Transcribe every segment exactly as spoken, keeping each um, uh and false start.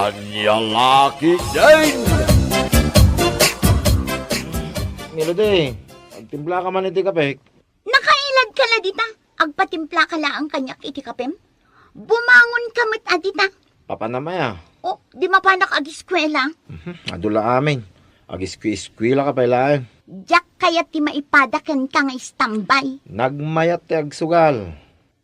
Ania la ketdin? Melody, agtimpla ka man iti kape. Nakailad ka la dita. Agpatimpla ka laeng kaniak iti kapem. Bumangon ka met a dita. Papanam aya? O, di mapanak agiskuela? Mhm, adu la amin. Agiskueskuela ka pay laeng. Diak kayat ti maipada kenka nga istambay. Nagmayat ti agsugal.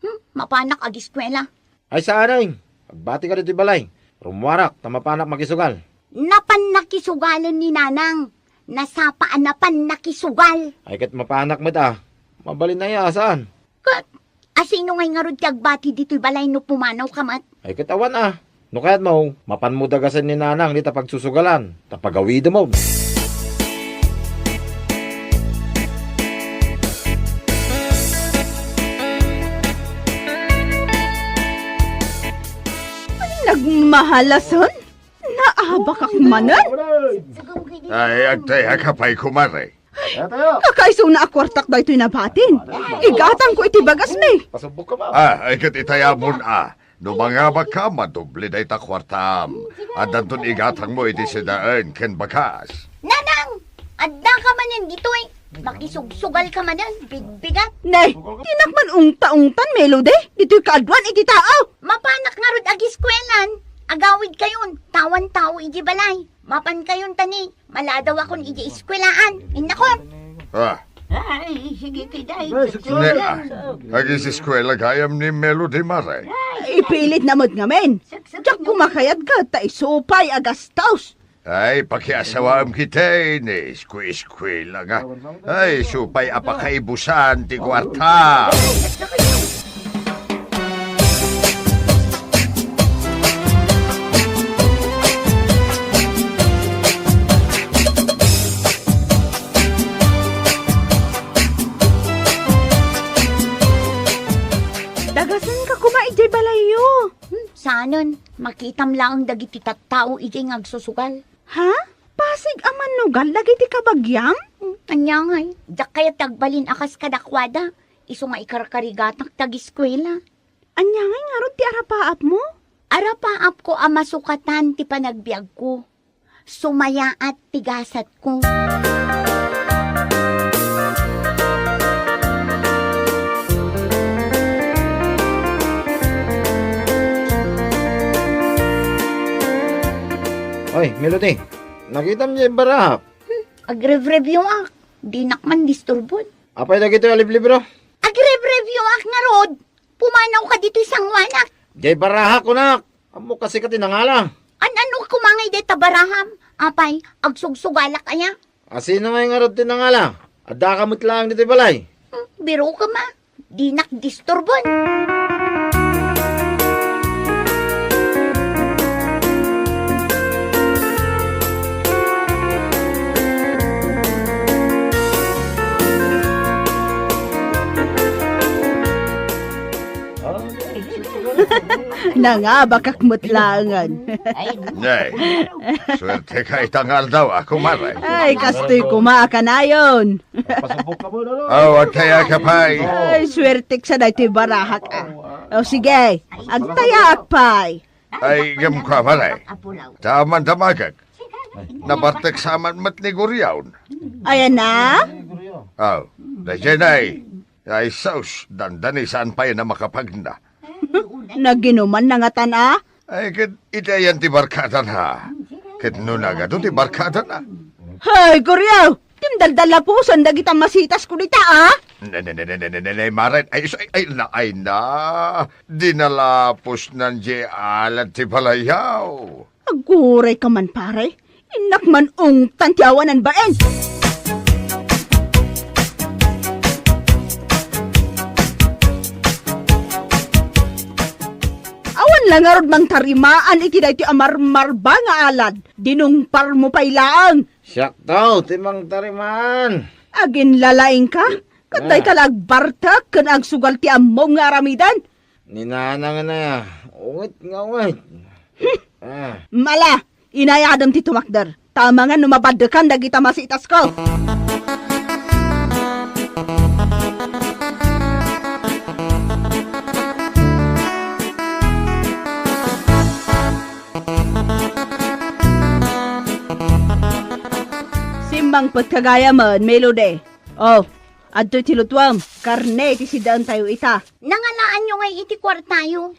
Hmm, mapanak agiskuela? Ay, saan, ay. Agbati ka ditoy balay. Rummuarak, ta mapanak makisugal. Napan nakisugalen ni Nanang. Nasapa a napan nakisugal. Ay, ket mapanak met a. Mabalin aya, saan? Ket, asino ngay ngarud ti agbati ditoy balay no pumanaw ka met? Ay, ket awan a. No kayatmo, mapanmo dagasen ni Nanang dita pagsusugalan, ta pagawidem. Ay, nagmahalasan? Naabakak manen? Ay, agtayak pay, kumare. Kakaisuna a kuartak daytoy nabatin. Igatangko iti bagasmi. Ah, ay ket itayamon a. No mangabakka, madoble dayta kuartam. Addanton igatangmo iti sidaen ken bagas. Nanang! Addaka manen ditoy. Makisugsugal ka manen, bigbigat. Nay, dinak man ungta-ungtan, Melody. Ditoy kaaduan iti tao. Mapanak ngarud agiskuelan. Agawid kayon, tawan tao iti balay. Mapan kayon tani. Maladawakon iti eskuelaan. Innakon. Ah. Ay, sige, kiday. Ne, ah. Agiseskuela gayam ni Melody, mare. Ipilitna met ngamin. Diak kumakayat ket ta isu pay a gastos. Ay, pakiasawaem ketdi ni esku-eskuela nga. Ay, isu pay a pakaibusan ti kuarta. Dagasenka koma idiay balayyo. Hmm, saanen, makitam laeng dagiti tattao idiay nga agsusugal. Ha? Pasig a mannugal dagiti kabagiam? Hmm, ania ngay, diak kayat ti agbalin a kas kadakuada, isu nga ikarkarigatak ti agiskuela. Ania ngay ngarud ti arapaapmo? Arapaapko a masukatan ti panagbiagko. Sumayaat ti gasatko. Oy, Melody, nakitam diay barahak? Hmm, agrev-review ak. Dinak man disturbon. Apay dagitoy a liblibro? Agrev-review ak ngarud. Pumanaw ka ditoy sanguanak. Diay barahak, kunak. Ammok a sika ti nangala. An-ano koma ngay dayta baraham? Apay, agsugsugalak aya? Asino ngay ngarud ti nangala? Addaka met laeng ditoy balay. Hmm, biro ka ma. Dinak disturbon. Nangabakak met laengen. Nay, suerte ka ita nga aldaw, a, kumare. Ay, kastoy koma a kanayon. Aw, agtayaka pay. Ay, suertek sa daytoy barahak, a. O, sige, agtayaak pay. Ay, ngem kua, pare. Ta aman damagek. Nabartek sa aman met ni Guriaw. Ayan na? Aw, daydiay nay. Ay, sus, dandani saan pay na makapagna. Naginuman na ngatan, a? Ay, ket iti ayan ti barkadana. Ket no nagadu ti barkadana. Hay, Guriaw! Tim daldallapusan dagita masitasko dita, a? Ne, ne, ne, ne, ne, ne, ne, ne, Maren. Ay, ay, ay, na, ay, na. Dinalapusnan di alat ti balayaw. Aguray ka man, pare. Innak man ungtan ti awanan baen. Awan la ngarud mangtarimaan iti daytoy a marmarba nga alad. Dinungparmo pay laeng. Siakto ti mangtarimaan. Aginlalaingka? Ket dayta la agbartek ken agsugal ti ammom nga aramiden. Ni nanang aya, unget nga unget. Ah. Mala, inayadem ti tumakder. Ta amangan no mabaddekan dagita masitasko. Nangpet ka gayamen, Melody. Oh, adtoy ti lutuem. Karne ti sidaentayo ita. Nangalaanyo ngay iti kuartayo.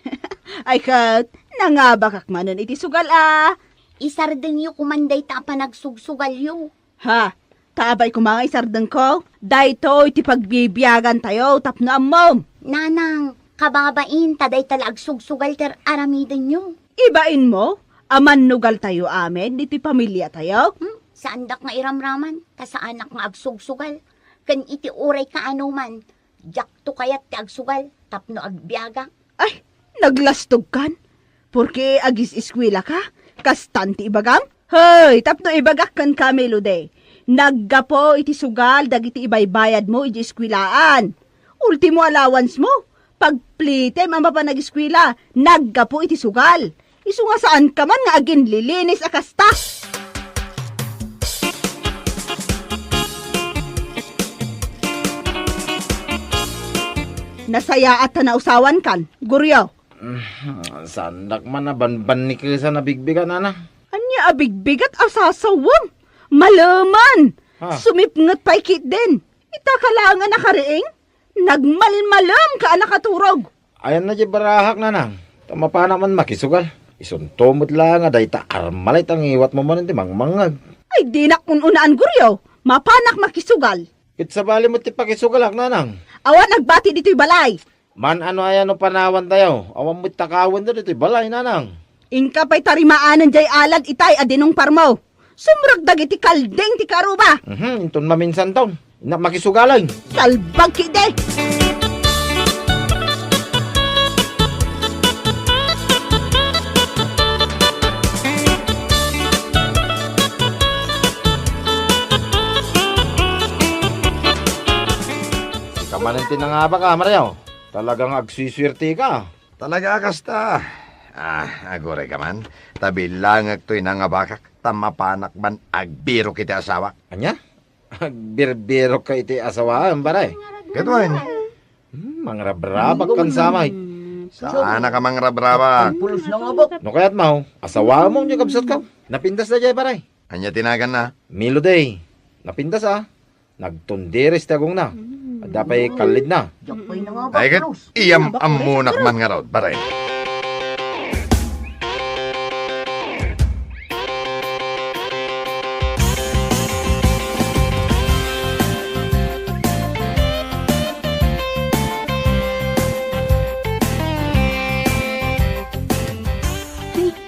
Ay ket, nangabakak manen iti sugal a. Isardengyo koman dayta a panagsugsugalyo. Ha? Ta abay koma nga isardengko? Daytoy ti pagbibiagantayo tapno ammom. Nanang, kababain ta dayta la agsugsugal ti ar-aramidenyo. Ibainmo a mannugaltayo amin ditoy pamiliatayo? Hmm? Saandak nga iramraman ta saanak nga agsugsugal. Ken iti uray kaanoman, diakto kayat ti agsugal tapno agbiagak. Ay, naglastogkan? Porke agis-eskuelaka? Kastan ti ibagam? Hoy, tapno ibagak kenka, Melody, naggapu iti sugal dagiti ibaybayadmo iti eskuelaan. Ultimo allowance mo, pagplitem a mapan ageskuela, naggapu iti sugal. Isu nga saanka man nga aginlilinis a kasta. Nasayaat ta nausawankan, Goryo. Mm, saandak man a banbannikesan a bigbigat, Nanang. Ania a bigbigat a sasawem? Maleman! Ha? Sumipnget pay ketdin. Ita ka laeng a nakariing? Nagmalmalemka a nakaturog. Ayanna diay barahak, Nanang. Ta mapanak man makisugal. Isunto met laeng a dayta armalay ta ngiwatmo manen ti mangmangngeg. Ay, dinak un-unaan, Goryo. Mapanak makisugal. Ket sabali met ti pakisugalak, Nanang. Awan agbati ditoy balay. Man-ano aya no panawantayo? Awan met takawenda ditoy balay, Nanang. Inka pay tarimaanen diay alad itay a dinungparmo. Sumrek dagiti kalding ti karuba. Mhm, inton maminsanton. Innak makisugalay. Salbag ketdi. Sika manen ti nangabak, a, Mario. Talaga nga agsusuerteka. Talaga a kasta. Ah, agurayka man. Ta bilangen toy nangabakak, ta mapanak man agbirok iti asawak. Ania? Agbirbirokka iti asawaem, pare? Ket wen. Hmm, mangrabrabak kan samay. Saanka mangrabrabak. Pulos nangabak. No kayatmo, asawamon diay kabsatko. Napintas daydiay, pare. Ania ti naganna? Melody. Napintas, a. Nagtundiris ti agongna. Mm. Adda pay kallidna. Diak pay nangabak. Ay, ket iyam-ammonak man ngarud, pare. Ay,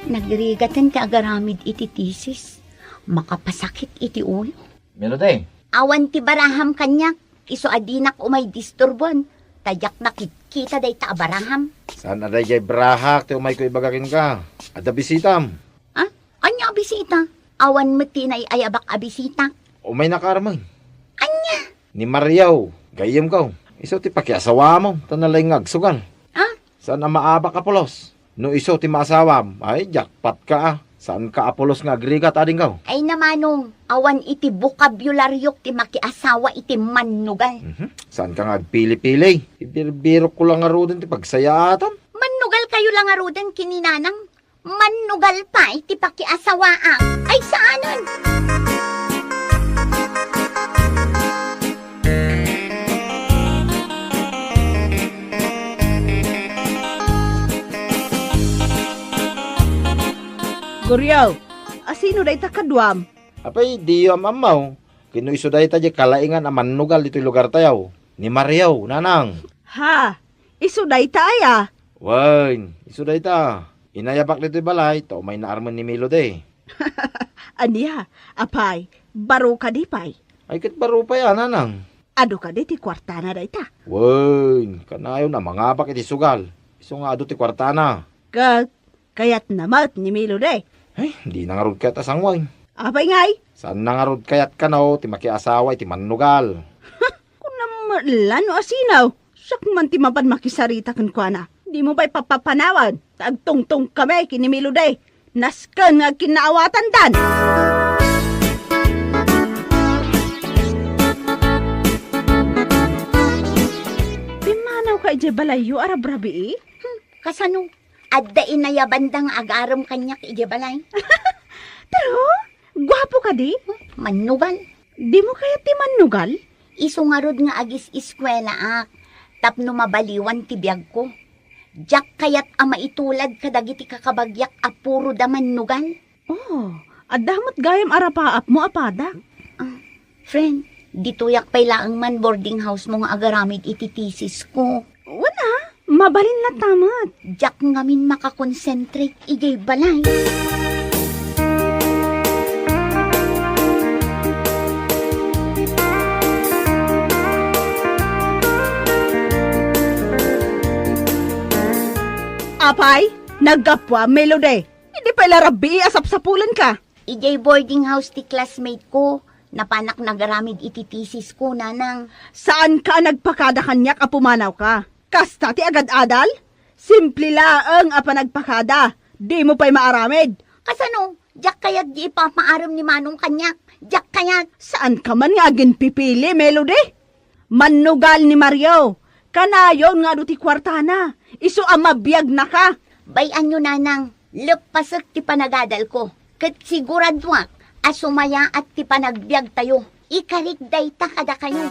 nagrigaten ti agaramid iti thesis. Makapasakit iti ulo. Melody. Awan ti baraham kaniak, isu a dinak umay disturbuan, ta diak nakitkita dayta a baraham. Saan a daydiay barahak ti umayko ibaga kenka? Adda bisitam. Ah? Ania a bisita? Awan met ti naiayabak a bisita. Umaynaka armen. Ania? Ni Mario, gayyemko. Isu ti pakiasawamo, ta nalaing nga agsugal. Ah? Saan a maabak a pulos? No isu ti maasawam, ay, jackpot ka, a. Saanka a pulos nga agrigat, adingko. Ay, namanong, awan iti bokabularyo ti makiasawa iti mannugal. Mhm. Saanka nga agpili-pili. Ibirbirokko la ngaruden ti pagsayaatam. Mannugal kayo la ngaruden ken ni Nanang. Mannugal pay ti pakiasawaak. Ay, saanen! Goryo, asino dayta kaduam? Apay, diyo am-ammo? Ken no isu dayta diay kalaingan a mannugal ditoy lugartayo. Ni Mario, Nanang. Ha? Isu dayta aya? Wen, isu dayta. Inayabak ditoy balay, ta umayna armen ni Melody. Ania? Apay, baro kadi pay? Ay, ket baro pay a, Nanang. Adu kadi ti kuartana dayta? Wen, kanayon a mangabak iti sugal. Isu nga adu ti kuartana. Ket kayatna met ni Melody? Ay, dina ngarud kayat a sangoen. Apay ngay? Saanna ngarud kayat kano ti makiasawa iti mannugal. Kunam met la no asino. Siak man ti mapan makisarita kenkuana. Dimo pay papapanawan ta agtungtong kami ken ni Melody. Nasken nga agkinnaawatandan. Pimmanawka idiay balayyo a rabrabii? Hmm, kasano? Adda inayabanda nga agarem kaniak idiay balay. Pero, guapo kadi? Mannugal. Dimo kayat ti mannugal? Isu ngarud nga agis-eskuelaak tapno mabaliwan ti biagko. Diak kayat a maitulad kadagiti kakabagyak a puro da mannugal. Oh, adda met gayam a rapaapmo a pada. Ah, friend, ditoyak pay laeng man boarding house mo nga agaramid iti thesis ko. Wen a, mabalin latta met. Diak ngamin makakonsentrate idiay balay. Apay, naggapuam, Melody. Idi pay la rabbii a sapsapulenka. Idiay boarding house ti classmate ko, napanak nagaramid iti thesis ko, nanang. Saanka a nagpakada kaniak a pumanawka? Kasta ti agad-adal? Simple laeng a panagpakada. Dimo pay maaramid. Kasano? Diak kayat di ipamaarem ni Manong kaniak. Diak kayat. Saanka man nga aginpipili, Melody? Mannugal ni Mario. Kanayon nga adu ti kuartana. Isu a mabiagnaka. Bay-anyo, nanang. Leppasek ti panagadalko. Ket siguraduak a sumayaat ti panagbiagtayo. Ikarik dayta kadakayo.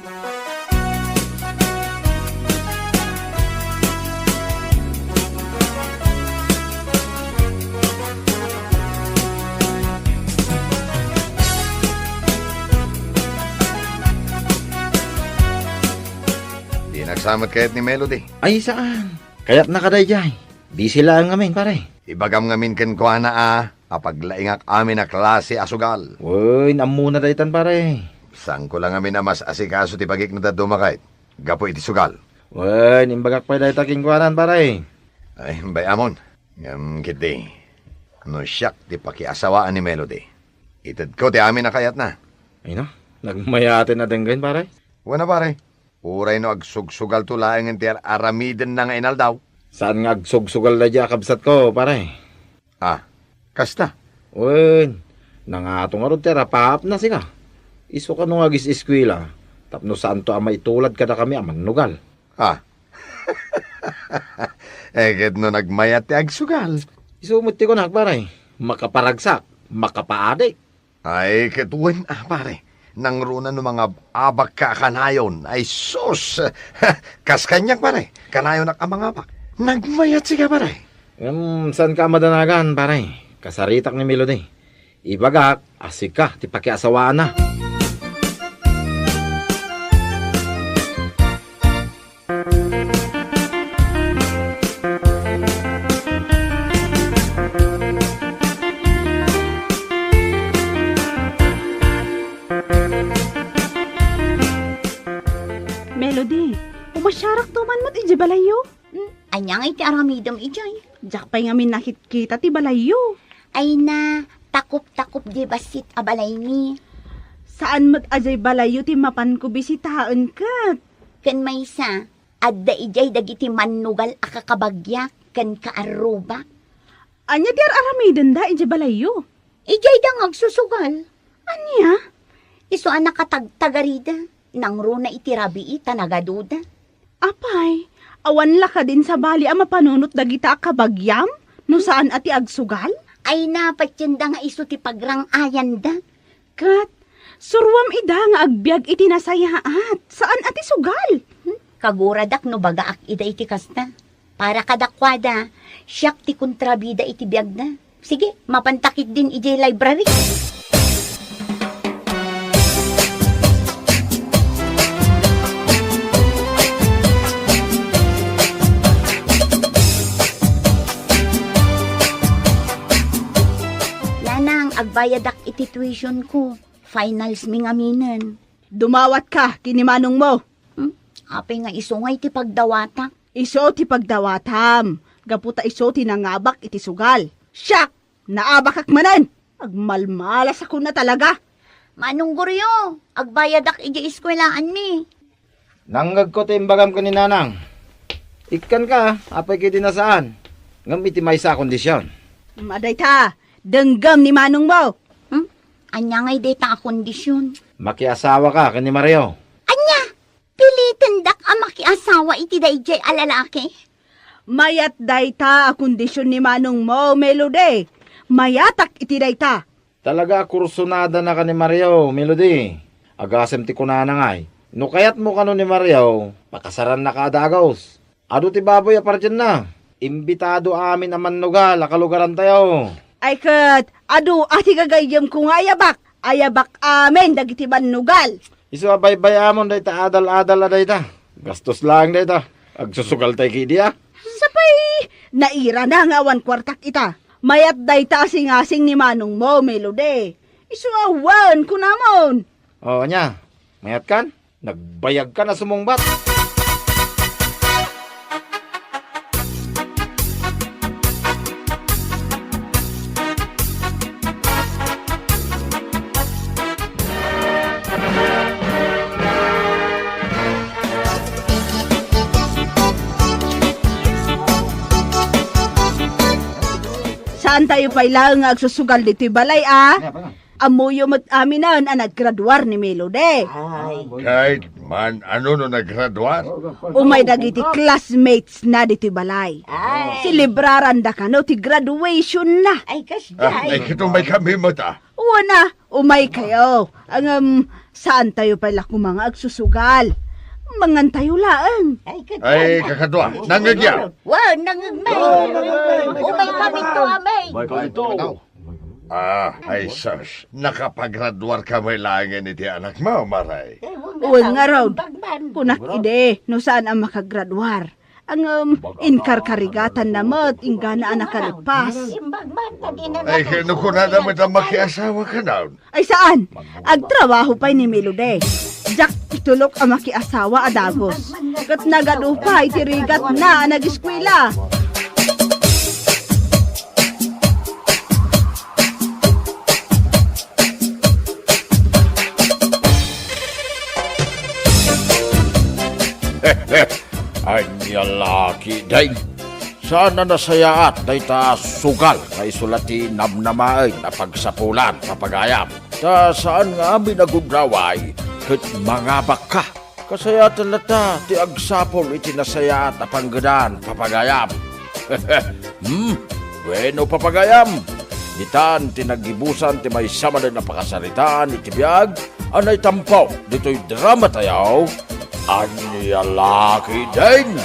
Dinak sa met kayat ni Melody. Ay, saan? Kayatna kadaydiay. Busy laeng ngamin, pare. Ibagam ngamin kenkuana a, a paglaingak amin a klase a sugal. Wen, ammona daytan, pare. Saanko la ngamin a mas asikaso ti bagik no dadduma kayat gapu iti sugal. Wen, imbagak pay dayta kenkuana, pare. Ay, bay-amon. Ngem ketdi, no siak ti pakiasawaan ni Melody, itedko ti amin a kayatna. Ay na, nagmayaten a denggen, pare. Wen a, pare. Uray no agsugsugalto laengen ti ar-aramidenna nga inaldaw. Saan nga agsugsugal daydiay a kabsatko, pare? Ah, kasta? Wen, nangato ngarud ti arapaapna sika. Isu kano nga agis-eskuela, tapno saanto a maitulad kadakami a mannugal. Ah. Eh, ket no nagmayat ti agsugal? Isu met ti kunak, pare. Makaparagsak, makapaadik. Ay, ket wen a, pare. Nangruna no mangab-abakka a kanayon. Ay, sus! Kas kaniak, pare. Kanayonak a mangabak. Nagmayat sika, pare. Ngem, saanka a madanagan, pare. Kasaritak ni Melody. Ibagak a sika ti pakiasawaanna. Melody, umasiarakto man met idiay balayyo? Hmm, ania ngay ti aramidem idiay? Diak pay ngamin nakitkita ti balayyo. Ay na, takop-takop diay bassit a balaymi. Saan met a diay balayyo ti mapanko bisitaen ket? Ken maysa, adda idiay dagiti mannugal a kakabagyak ken kaarrubak. Ania ti ar-aramidenda idiay balayyo? Idiay da nga agsusugal. Ania? Isu a nakatagtagarida, nangruna iti rabii ta nagaduda. Apay, awan la kadin sabali a mapanunot dagita a kabagiam no saan a ti agsugal? Ay, napatienda nga isu ti pagrang-ayanda. Ket, suroam ida nga agbiag iti nasayaat, saan a ti sugal. Hmm? Kaguradak no bagaak ida iti kasta. Para kadakuada, siak ti kontrabida iti biagna. Sige, mapanta ketdin idiay library. Nanang, agbayadak iti tuition ko. Finals mi ngaminen. Dumawatka ken ni manong mo. Hmm? Apay nga isu ngay ti pagdawatak? Isu ti pagdawatam, gapu ta isu ti nangabak iti sugal. Siak, naabakak manen! Agmalmalasakon a talaga! Manong Goryo, agbayadak idiay eskuelaanmi. Nangngegko ti imbagam ken ni Nanang. Ikkanka, apay ketdi a saan, ngem iti maysa a kondision. Madayta, denggem ni manong mo. Hmm? Ania ngay dayta a kondision? Makiasawaka ken ni Mario. Ania? Pilitendak a makiasawa iti daydiay a lalaki? Mayat dayta a kondision ni manong mo, Melody. Mayatak iti dayta. Talaga a kursunada na ka ni Mario, Melody. Agasem ti kunana ngay, no kayatmo kano ni Mario, pakasarannaka a dagus. Adu ti baboy a pardianna. Imbitado amin a mannugal a kalugarantayo. Ay ket, adu a ti gagayyemko nga ayabak. Ayabak amin dagiti mannugal. Isu a baybay-amon dayta adal-adal a dayta. Gastos laeng dayta. Agsusugaltay kidi a. Sapay, nairana nga awan kuartak ita. Mayat dayta a singasing ni manongmo, Melody. Isu a wen, kunamon. O, ania? Mayatkan? Nagbayagkan a sumungbat. Saantayo pay laeng nga agsusugal ditoy balay, a? Ammoyo met aminen a naggraduar ni Melody. Ay. Ket man, ano no naggraduar? Umay dagiti classmates na ditoy balay. Ay. Selebraranda kano ti graduation na. Ay, kasdiay. Ah, ay, ket umay kami met a. Wen a, umay kayo. Ngem, saantayo pay la koma nga agsusugal. Mangantayo laeng. Ay, ket ay, kakadua, nangngegya. Wen, nangngegmi. Umay kami to, amay. Umay kami to. Ah, ay sus, nakapagraduar ka met laengen iti anakmo, Maray? Wen ngarud, kunak idi no saan a makagraduar. Ngem, inkarkarigatanna met inggana a nakalpas. Ay, ket no kunada met a makiasawa ka na. Ay saan, agtrabaho pay ni Melody. Diak itulok a makiasawa a dagus. Ket nagadu pay ti rigatna a nageskuela. Ania la ketdin? Saan a nasayaat dayta a sugal nga isu la ti namnamaen a pagsapulan, papagayam. Ta saan nga amin a gundaway ket mangabakka. Kasayaatan latta ti agsapul iti nasayaat a panggedan, papagayam. Hmm? Bueno, papagayam, ditan ti naggibusan ti maysa manen a pakasaritaan iti biag a naitampo ditoy dramatayo. Ania la ketdin?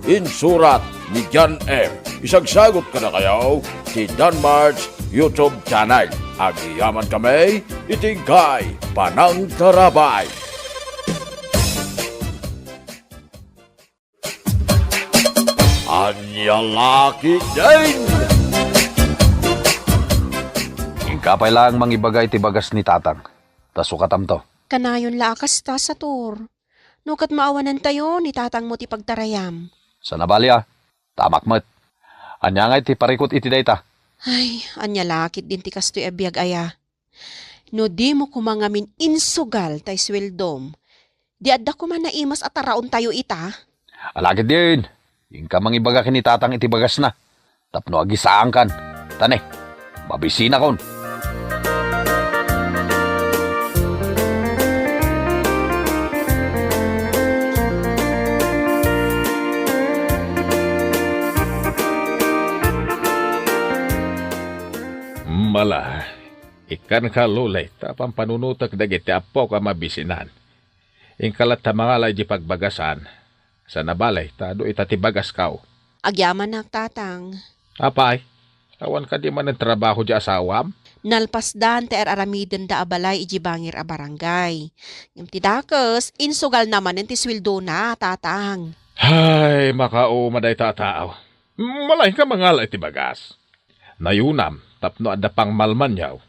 Insurat ni John M. Isagsagot kadakayo ti Danmart's YouTube channel. Agyaman kami iti inkay panangtarabay. Ania la ketdin? Inka pay laeng mangibaga iti bagas ni Tatang, ta sukatamto. Kanayon la a kasta, Sator. No ket maawanantayo ni tatangmo ti pagtarayam. Saan a bali a, ta amak met. Ania ngay ti parikut iti dayta? Ay, ania la ketdin ti kastoy a biag aya? No dimo koma ngamin insugal tay sueldom, di adda koma naimas a taraontayo ita? Ala ketdin, inka mangibaga ken ni Tatang iti bagasna tapno agisaankan. Ta ne, mabisinakon. Mala, ikkanka, Lulay, ta pampanunotek dagiti appok a mabisinan. Inka latta mangala idiay pagbagasan. Saan a bali, ta adu ita ti bagaskaw. Agyamanak, Tatang. Apay, awan kadi manen trabaho diay asawam? Nalpasdan ti ar-aramidenda a balay idiay bangir a barangay. Ngem ti dakes, insugalna manen ti sueldona, Tatang. Ay, makauma dayta a tao. Mala, inka mangala iti bagas. Nayunam tapno adda pangmalmanyaw.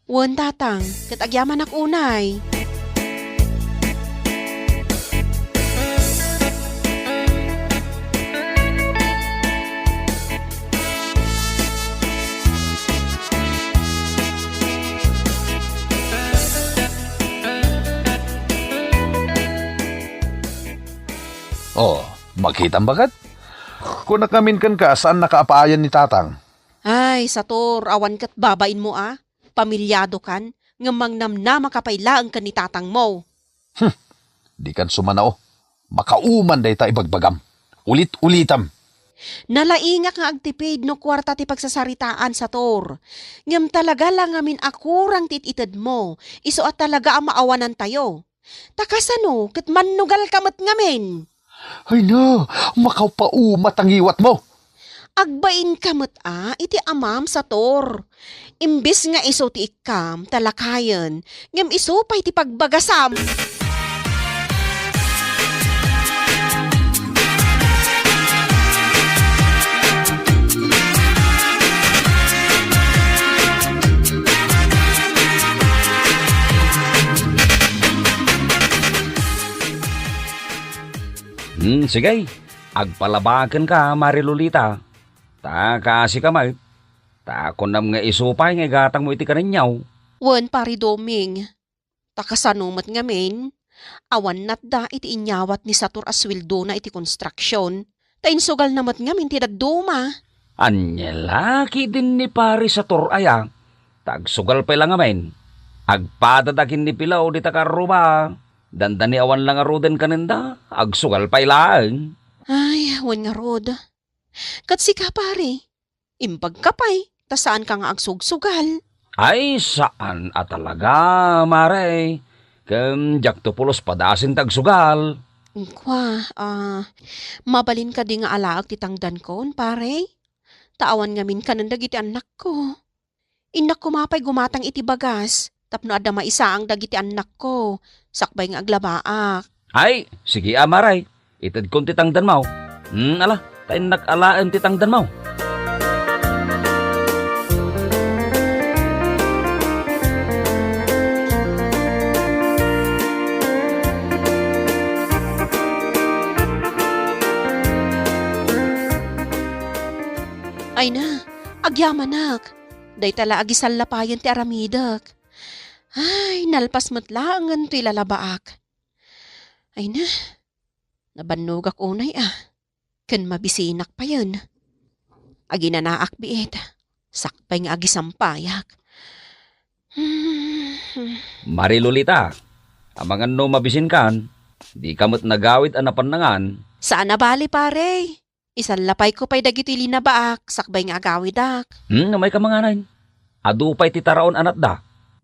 Wen, Tatang, ket agyamanak unay. Oh, makitam baket? Kunak ngamin kenka, saannaka a paayan ni Tatang. Ay, Sator, awan ket babainmo a. Pamiliadokan, ngem mangnamnamaka pay laeng ken ni tatangmo. Hmm, dikan sumanao. Makauman dayta ibagbagam. Ulit-ulitam. Nalaingak nga agtipid no kuarta ti pagsasaritaan, Sator. Ngem talaga la ngamin a kurang ti it-itedmo, isu a talaga a maawanantayo. Ta kasano ket mannugalka met ngamin? Ay na, makapauma ta ngiwatmo. Agbainka met a iti amam, Sator. Imbes nga isu ti ikkam, ta lakayen, ngem isu pay ti pagbagasam. Hmm, sige. Agpalabakenka, Mari Lolita. Ta kaasika met, ta kunam nga isu pay nga igatangmo iti kanenyaw. Wen, Pari Doming. Ta kasano met ngamin, awan natda iti inyawat ni Sator a sueldona iti konstruksion, ta insugalna met ngamin ti dadduma. Ania la ketdin ni Pari Sator aya, ta agsugal pay la ngamin. Agpadada ken ni Pilaw dita karruba, dandani awan la ngaruden kanenda, agsugal pay laeng. Ay, wen ngarud. Ket sika, pare, imbagka pay, ta saanka nga agsugsugal. Ay, saan a talaga, mare. Ken diakto pulos padasen ti agsugal. Kua, ah, mabalin kadi nga alaek ti tangdankon, pare? Ta awan ngamin kanen dagiti annakko. Innak koma pay gumatang iti bagas tapno adda maisaang dagiti annakko, sakbay nga aglabaak. Ay, sige a, mare. Itedkon ti tangdanmo. Hmm, ala, ta innak alaen ti tangdanmo. Ay na, agyamanak. Dayta la agisallapayen ti aramidek. Ay, nalpas met laengen toy lalabaak. Ay na, nabannogak unay a, ken mabisinak payen. Aginanaak biit, sakbay nga agisampayak. Hmm. Mari Lolita, amangan no mabisinkan, dika met nagawid a napannangan. Saan a bali, pare. Isallapayko pay dagitoy linabaak sakbay nga agawidak. Hmm, umayka manganen. Adu pay ti taraon a natda.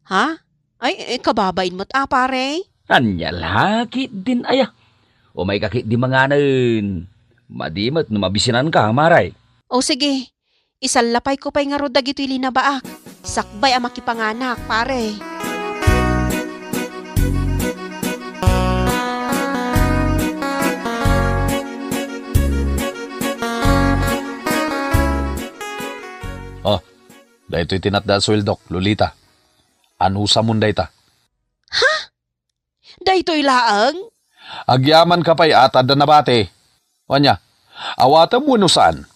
Ha? Ay, eh, kababain met a, pare? Ania la ketdin aya? Umayka ketdi manganen. Madi met no mabisinanka, mare. O sige, isallapayko pay ngarud dagitoy linabaak sakbay a makipanganak, pare. Oh, daytoy ti natda a sueldok, Lolita. Anusamon dayta? Ha? Daytoy laeng? Agyamanka pay a ta adda nabati. Ania, awatem wenno saan?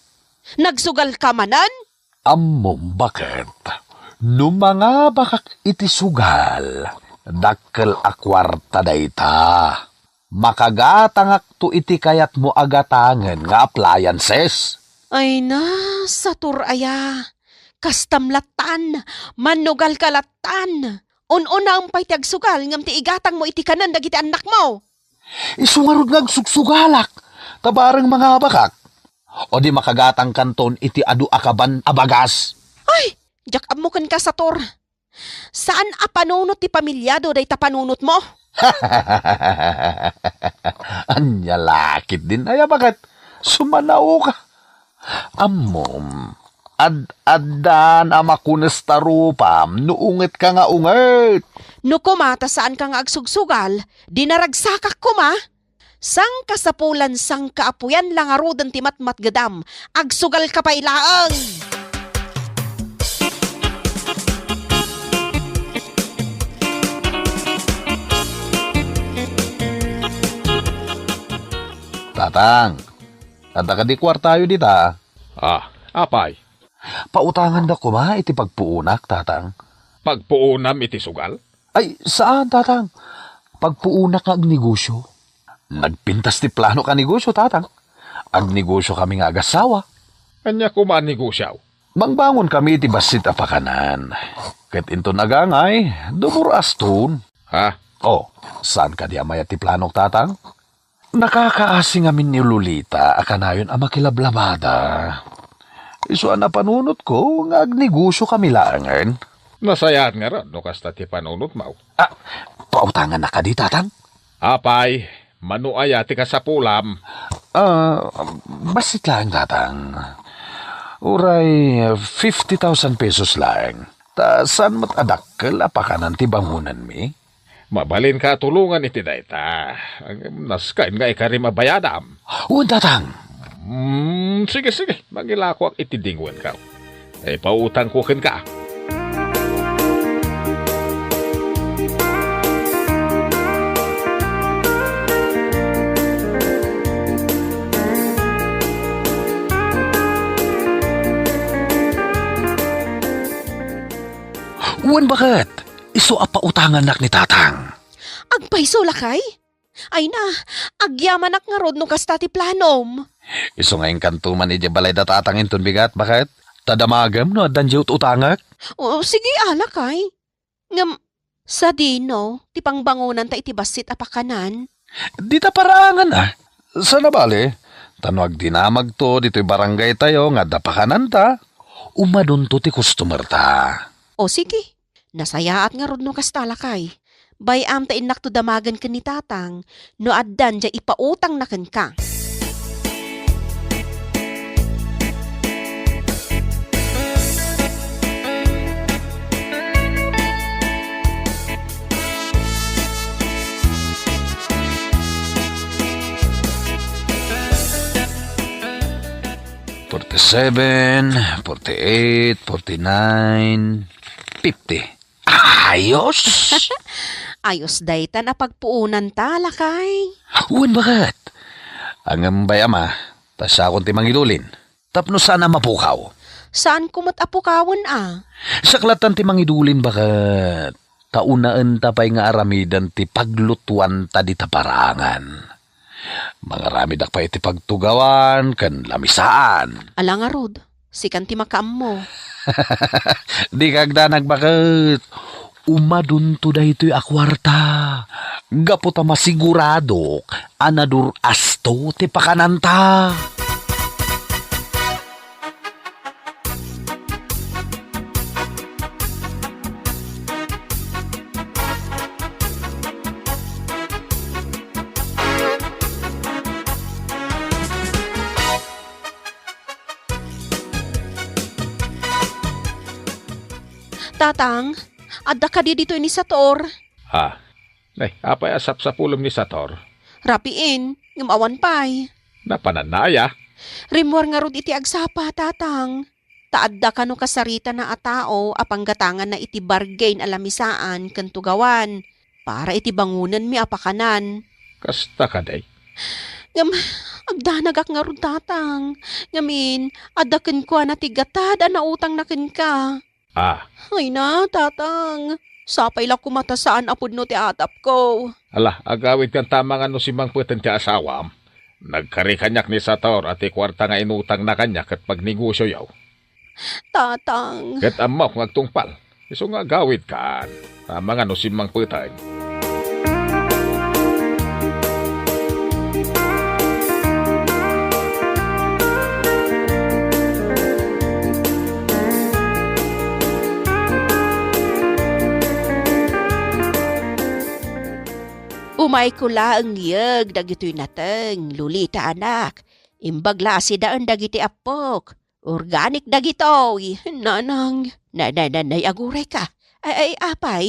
Nagsugalka manen? Ammom, baket. No mangabakak iti sugal, dakkel a kuarta dayta. Makagatangakto iti kayatmo a gatangen nga appliances. Ay na, satur aya. Kastam lattan, mannugalka lattan. Un-unaem pay ti agsugal ngem ti igatangmo iti kanen dagiti annakmo. Isu ngarud nga agsugsugalak, ta bareng mangabakak. O di makagatangkanton iti adu a kaban a bagas. Ay, diak ammo kenka, satur. Saan a panunot ti pamiliado dayta panunotmo? Ania la ketdin aya, baket? Sumanaoka. Ammom, ad-addan a makunes ta rupam no ungetka nga unget. No koma ta saanka nga agsugsugal, di naragsakak koma. Sangkasapulan, sangkaapuyan la ngaruden ti matmatgedam. Agsugalka pay laeng! Tatang, adda kadi kuartayo dita? Ah, apay? Pautanganda koma iti pagpuonak, Tatang. Pagpuonam iti sugal? Ay, saan, Tatang. Pagpuonak nga agnegosyo. Nagpintas ti planok a negosyo, Tatang. Agnegosyo kami nga agassawa. Ania koma a negosyo? Mangbangon kami iti bassit a pakanan. Ket inton agangay, dumur-aston. Ha? Oh, saan kadi a mayat ti planok, Tatang? Nakakaasi ngamin ni Lolita a kanayon a makilablabada. Isu a napanunotko nga agnegosyokami laengen. Nasayaat ngarud no kasta ti panunotmo. Ah, pautangannaka kadi, Tatang? Apay, mano aya ti kasapulam? Ah, bassit laeng, Tatang. Uray fifty thousand pesos laeng. Ta saan met a dakkel a pakanan ti bangonanmi? Mabalinka a tulongan iti dayta. Ngem nasken nga ikarim a bayadam. Wen, Tatang. Hmm, sige, sige. Mangilakoak iti dingoenko. Ipautangko kenka. Wen, baket. Isu a pautangannak ni Tatang. Agpayso, lakay? Ay na, agyamanak ngarud no kasta ti planom. Isu nga inkanto man idiay balay da Tatang inton bigat, baket? Ta damagem no addan diay ut-utangek? O, sige, a, lakay. Ngem, sadino ti pangbangonanta iti bassit a pakanan? Dita paraangan, a. Saan a bale, ta no agdinamagto ditoy barangaytayo nga adda pakananta, umadunto ti customerta. O, sige. Nasayaat ngarud no kasta, lakay. Bay-am ta innakto damagen ken ni Tatang no addan diay ipautangna kenka. Forty-seven, forty-eight, forty-nine, fifty. Ayos! Ayos dayta a pagpuonanta, lakay. Wen, baket. Ngem bay-am a, ta siakon ti mangidulin. Tapno saan a mapukaw. Saanko met a pukawen, a. Siak lattan ti mangidulin, baket. Ta unaenta pay nga aramiden ti paglutuanta dita paraangan. Mangaramidak pay iti pagtugawan ken lamisaan. Ala ngarud, sikan ti makaammo. Dika agdanag, baket. Umadunto daytoy a kuarta. Gapu ta masiguradok a nadur-asto ti pakananta. Tatang, adda kadi ditoy ni Sator? Ha? Ay, apay a sapsapulem ni Sator? Rapiin, ngem awan pay. Napananna aya? Rimmuar ngarud iti agsapa, Tatang. Ta adda kano kasaritana a tao a panggatanganna iti bargain a lamisaan ken tugawan para iti bangonenmi a pakanan. Kasta kadi? Ngem, agdanagak ngarud, Tatang. Ngamin, adda kenkuana ti gatad a nautangna kenka. Ah. Ay na, Tatang. Sapay la koma ta saan a pudno ti atapko. Ala, agawidkan ta amangan no simmangpeten ti asawam. Nagkari kaniak ni Sator a ti kuarta nga inutangna kaniak ket pagnegosioyo. Tatang. Ket ammok nga agtungpal. Isu nga agawidkan ta amangan no simmangpeten. Umayko laeng yeg dagitoy nateng, Lolita, anak. Imbag la a sidaen dagiti appok. Organic dagitoy, nanang. Na, na, na, nay, agurayka. Ay, ay, apay.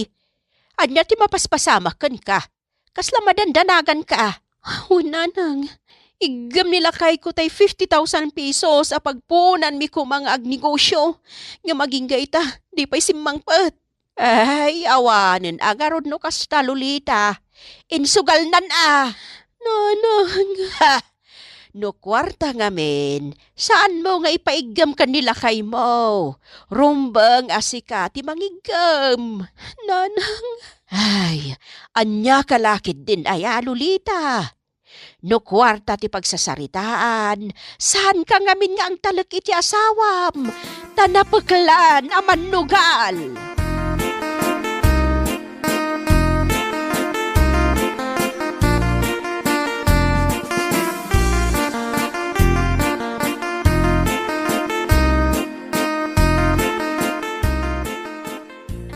Ania ti mapaspasamak kenka? Kasla madandanaganka? Wen, nanang. Iggem ni lakayko tay fifty thousand pesos a pagpuonanmi koma nga agnegosio. Ngem agingga ita, di pay simmangpet. Ay, awanen a ngarud no kasta, Lolita. Insugalnan a. Nanang. Ha! No kuarta ngamin, saanmo nga ipaiggem ken ni lakaymo. Rumbeng a sika ti mangiggem. Nanang. Ay, ania ka la ketdin aya, Lolita? No kuarta ti pagsasaritaan, saanka ngamin nga agtalek iti asawam, ta napeklan a mannugal.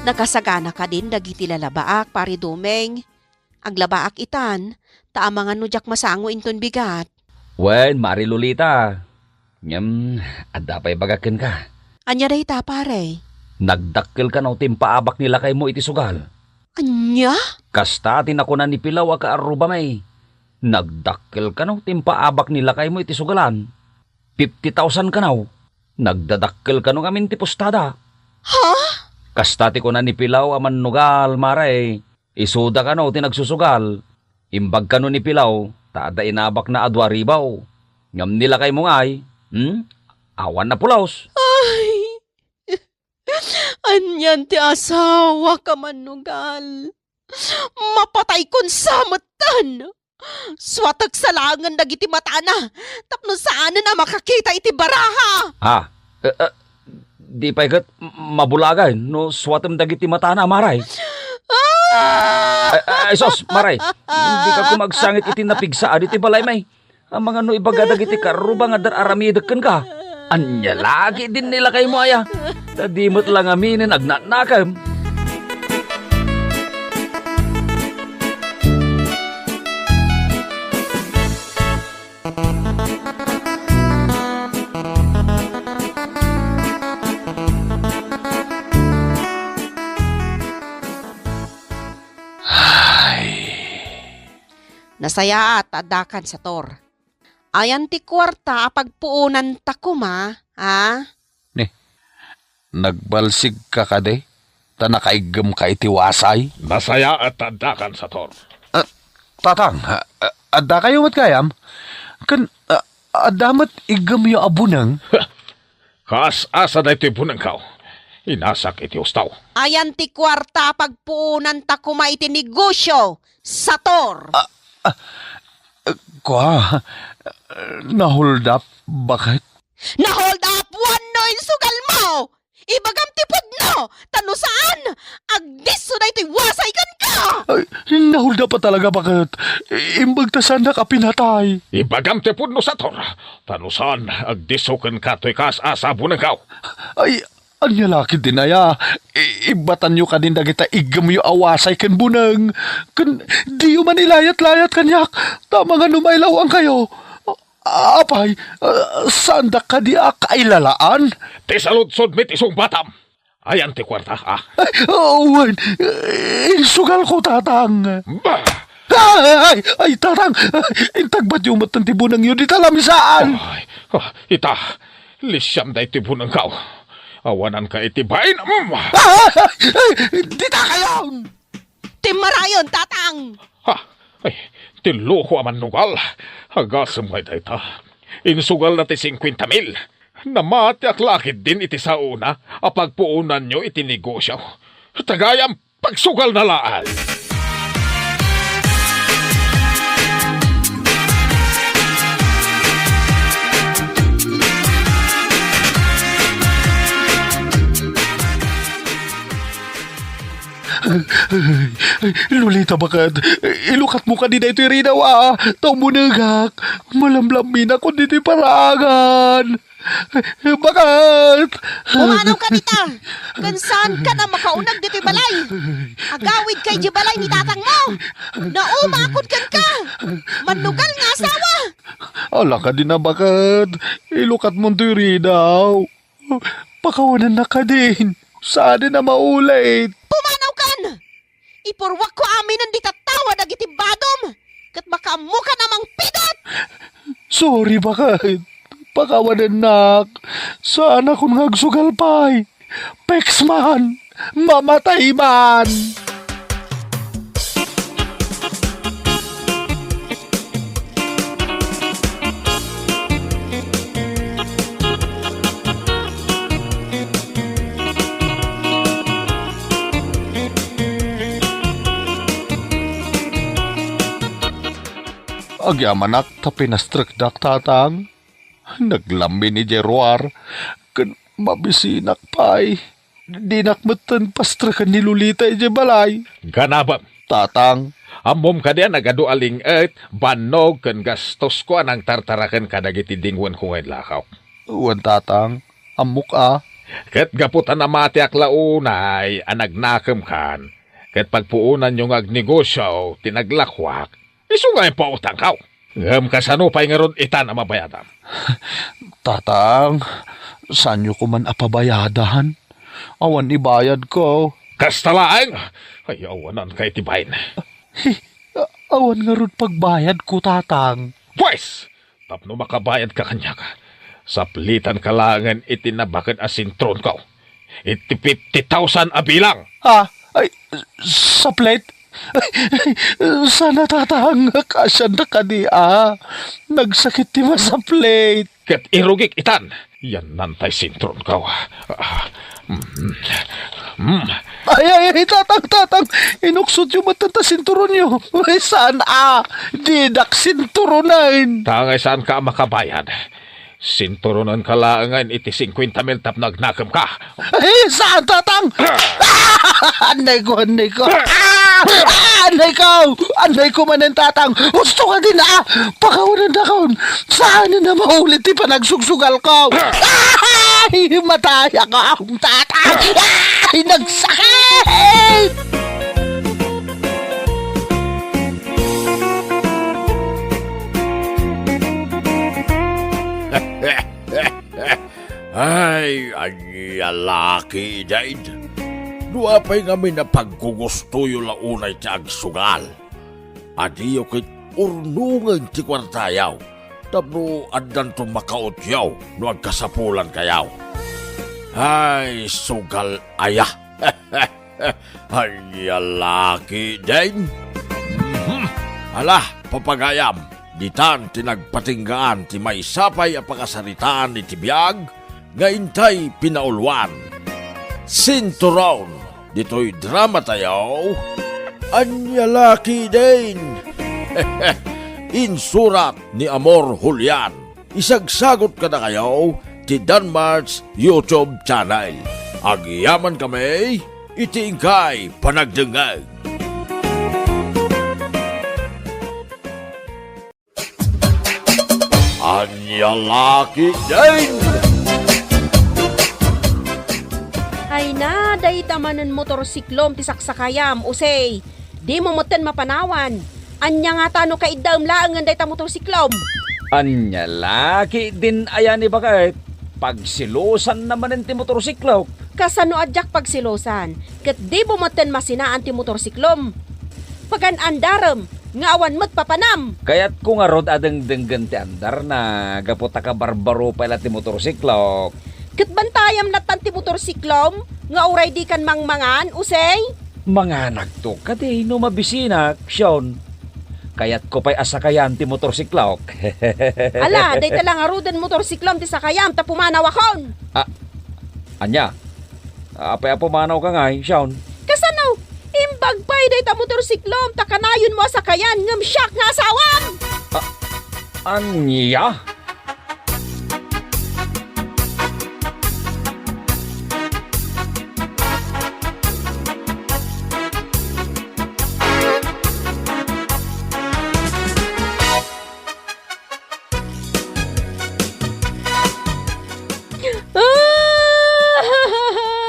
Nakasagana kadin dagiti lalabaak, Pare Domeng? Aglabaak itan, ta amangan no diak masango inton bigat. Wen, Mare Lolita. Ngem, adda pay ibagak kenka. Ania dayta, pare? Nagdakkel kano ti impaabak ni lakaymo iti sugal. Ania? Kasta ti nakuna ni Pilaw a kaarrubami. Nagdakkel kano ti impaabak ni lakaymo iti sugalan. Fifty thousand kano. Nagdadakkel kano ngamin ti pustada. Ha? Kasta ti kuna ni Pilaw a mannugal, mare. Isuda kano ti nagsusugal. Imbag kano ni Pilaw, ta adda inabakna a dua ribu. Ngem ni lakaymo ngay, hmm? Awan napulos. Ay! Anian ti asawak a mannugal? Mapataykon sa metten! Suatek sa laengen dagiti matana tapno saanen a makakita iti baraha! Ha? Eh, eh, di pay ket m-, mabulagan no suatem dagiti matana, mare. Ah! Ay, ay, sus, mare. Dika koma agsangit iti napigsa a ditoy balay, may. Amangan no ibaga dagiti karrubang nga dar-aramidek kenka. Ania la ketdin ni lakaymo aya? Ta di met la ngaminen agnanakem. Ay. Nasayaat a addakan, Sator. Ayan ti kuarta a pagpuonanta koma, a? Ni, nagbalsigka kadi? Ta nakaiggemka iti wasay? Nasayaat a addakan, Sator. Ah, Tatang, ah, ah, addakayo met gayam? Ken, ah, adda met iggemyo a buneng? Kaas-asa daytoy bunengko. Inasak iti husto. Ayan ti kuarta a pagpuonanta koma iti negosio, Sator? Ah, ah, eh, kua, eh, na-hold up, baket? Na-hold up wenno insugal mo? Ibagam ti pudno, ta no saan, agdisso daytoy wasay kenka! Ay, na-hold up a talaga, baket? Imbag ta saannak a pinatay. Ibagam ti pudno, Sator, ta no saan, agdisso kenka toy kaas-asa a bunengko. Ay, ania la ketdin aya? I-, ibbatanyo kadin dagita iggemyo a wasay ken buneng. Ken diyo man ilayat-layat kaniak, ta amangan no mailaw-angkayo. Apay, ah, saandak kadi a kailalaan? Ti saludsodmi ti sungbatam. Ayan ti kuarta, a? Ay, oh, wen, eh, insugalko, Tatang. Bah! Ay, ay, ay, Tatang! Intagbatyo met ti bunengyo dita lamisaan! Ay, ah, ita, lisiam daytoy bunengko. Awananka iti bain. Mm. Ah, ay, dita kayon! Timmarayon, Tatang! Ha? Ay, ti loko a mannugal. Agasem ngay dayta. Insugalna ti singkuenta mil. Namatiak la ketdin iti saona a pagpuonanyo iti negosio. Ta gayam, pagsugalna laeng. Lolita, baket, ilukatmo kadi daytoy ridaw a, ta umunegak. Malamlamminak ditoy paraangan. Baket! Pumanawka dita! Ken saankan a makauneg ditoy balay! Agawidka idiay balay ni tatangmo! Naumaakon kenka! Mannugal nga asawa! Ala kadin a, baket, ilukatmo ditoy ridaw. Pakawanennak kadin. Saanen a maulit. Pumanawkan! Ipurruakko aminen dita tattawa dagiti badom, ket makaammokan a mangpidut! Sorry, baket. Pakawanennak. Saanakon nga agsugal pay. Peks man! Mamatay man! Agyamanak ta pinastrekdak, tatang. Naglammin idiay ruar, ken mabisinak pay. Dinak metten pastreken ni Lolita idiay balay. Ganabem. Tatang. Ammom kadi a nagadu a ling-et, bannog ken gastosko a nangtartaraken kadagiti dingwenko nga inlakaw? Wen, tatang. Ammok a. Ket gapu ta namatiak la unay a nagnakemkan, ket pagpuonanyo nga agnegosio ti naglakuak, isu nga impautangko. Ngem kasano pay ngarud itan a mabayadam? Tatang, saanyo koman a pabayadan? Awan ibayadko. Kasta laeng! Ay, awananka iti bain. Hi, a-, awan ngarud pagbayadko, Tatang. Pues, tapno makabayadka kaniak, saplitanka laengen iti nabaked a sinturonko. Iti fifty thousand a bilang. Ha? Ay, saplit? Ay, sana, Tatang, kaasianda kadi a. Nagsakit ti masaplit. Ket irugik itan. Yan nantay sinturonko. Ah, mm, mm. Ay, ay, ay, Tatang, Tatang, inuksotyo met ta sinturonyo. Ay, saan a? Dinak sinturonen. Tangay saanka a makabayad. Sinturonenka laengen iti singkuenta mil tapno agnakemka. Ay, saan, Tatang? Ah! Annayko, annayko. Ah! Ah, annayko! Annayko manen, Tatang! Husto ka din, ah! Pakawanandakon! Saan na maulit ti panagsugsugalko? Ay, matayakon, Tatang! Ay, nagsakit! Ay, ania la ketdin? No apay ngamin a paggugustoyo la unay ti agsugal, adiyo ket urnongen ti kuartayo tapno addanto makautyo no agkasapulankayo. Ay, sugal aya! Ania la ketdin? Mhm. Ala, papagayam, ditan ti nagpatinggaan ti maysa pay a pakasaritaan iti biag nga intay pinauluan. Sinturon, ditoy dramatayo, Ania la ketdin? Insurat ni Amor Julian. Isagsagot kadakayo ti Danmart's YouTube channel. Agyamankami iti inkay panagdengngeg. Ania la ketdin? Ay na, dayta manen motorsiklom ti saksakayam, Jose. Dimo metten mapanawan. Ania ngata no kaiddaem laengen dayta motorsiklom? Ania la ketdin aya ni baket? Pagselosanna manen ti motorsiklok. Kasano a diak pagselosan? Ket dimo metten masinaan ti motorsiklom. Pagan-andarem nga awan met papanam. Kayatko ngarud a dengdenggen ti andarna gapu ta kabarbaro pay la ti motorsiklok. Ket bantayam lattan ti motorsiklom nga uray dikan mangmangan, Jose? Manganakto kadi no mabisinak, Sean. Kayatko pay a sakayan ti motorsiklok. Ala, dayta la ngaruden motorsiklom ti sakayam ta pumanawakon. Ah, ania? Apay a pumanawka ngay, Sean? Kasano? Imbag pay dayta motorsiklom ta kanayonmo a sakayan ngem siak nga asawam! Ah, ania?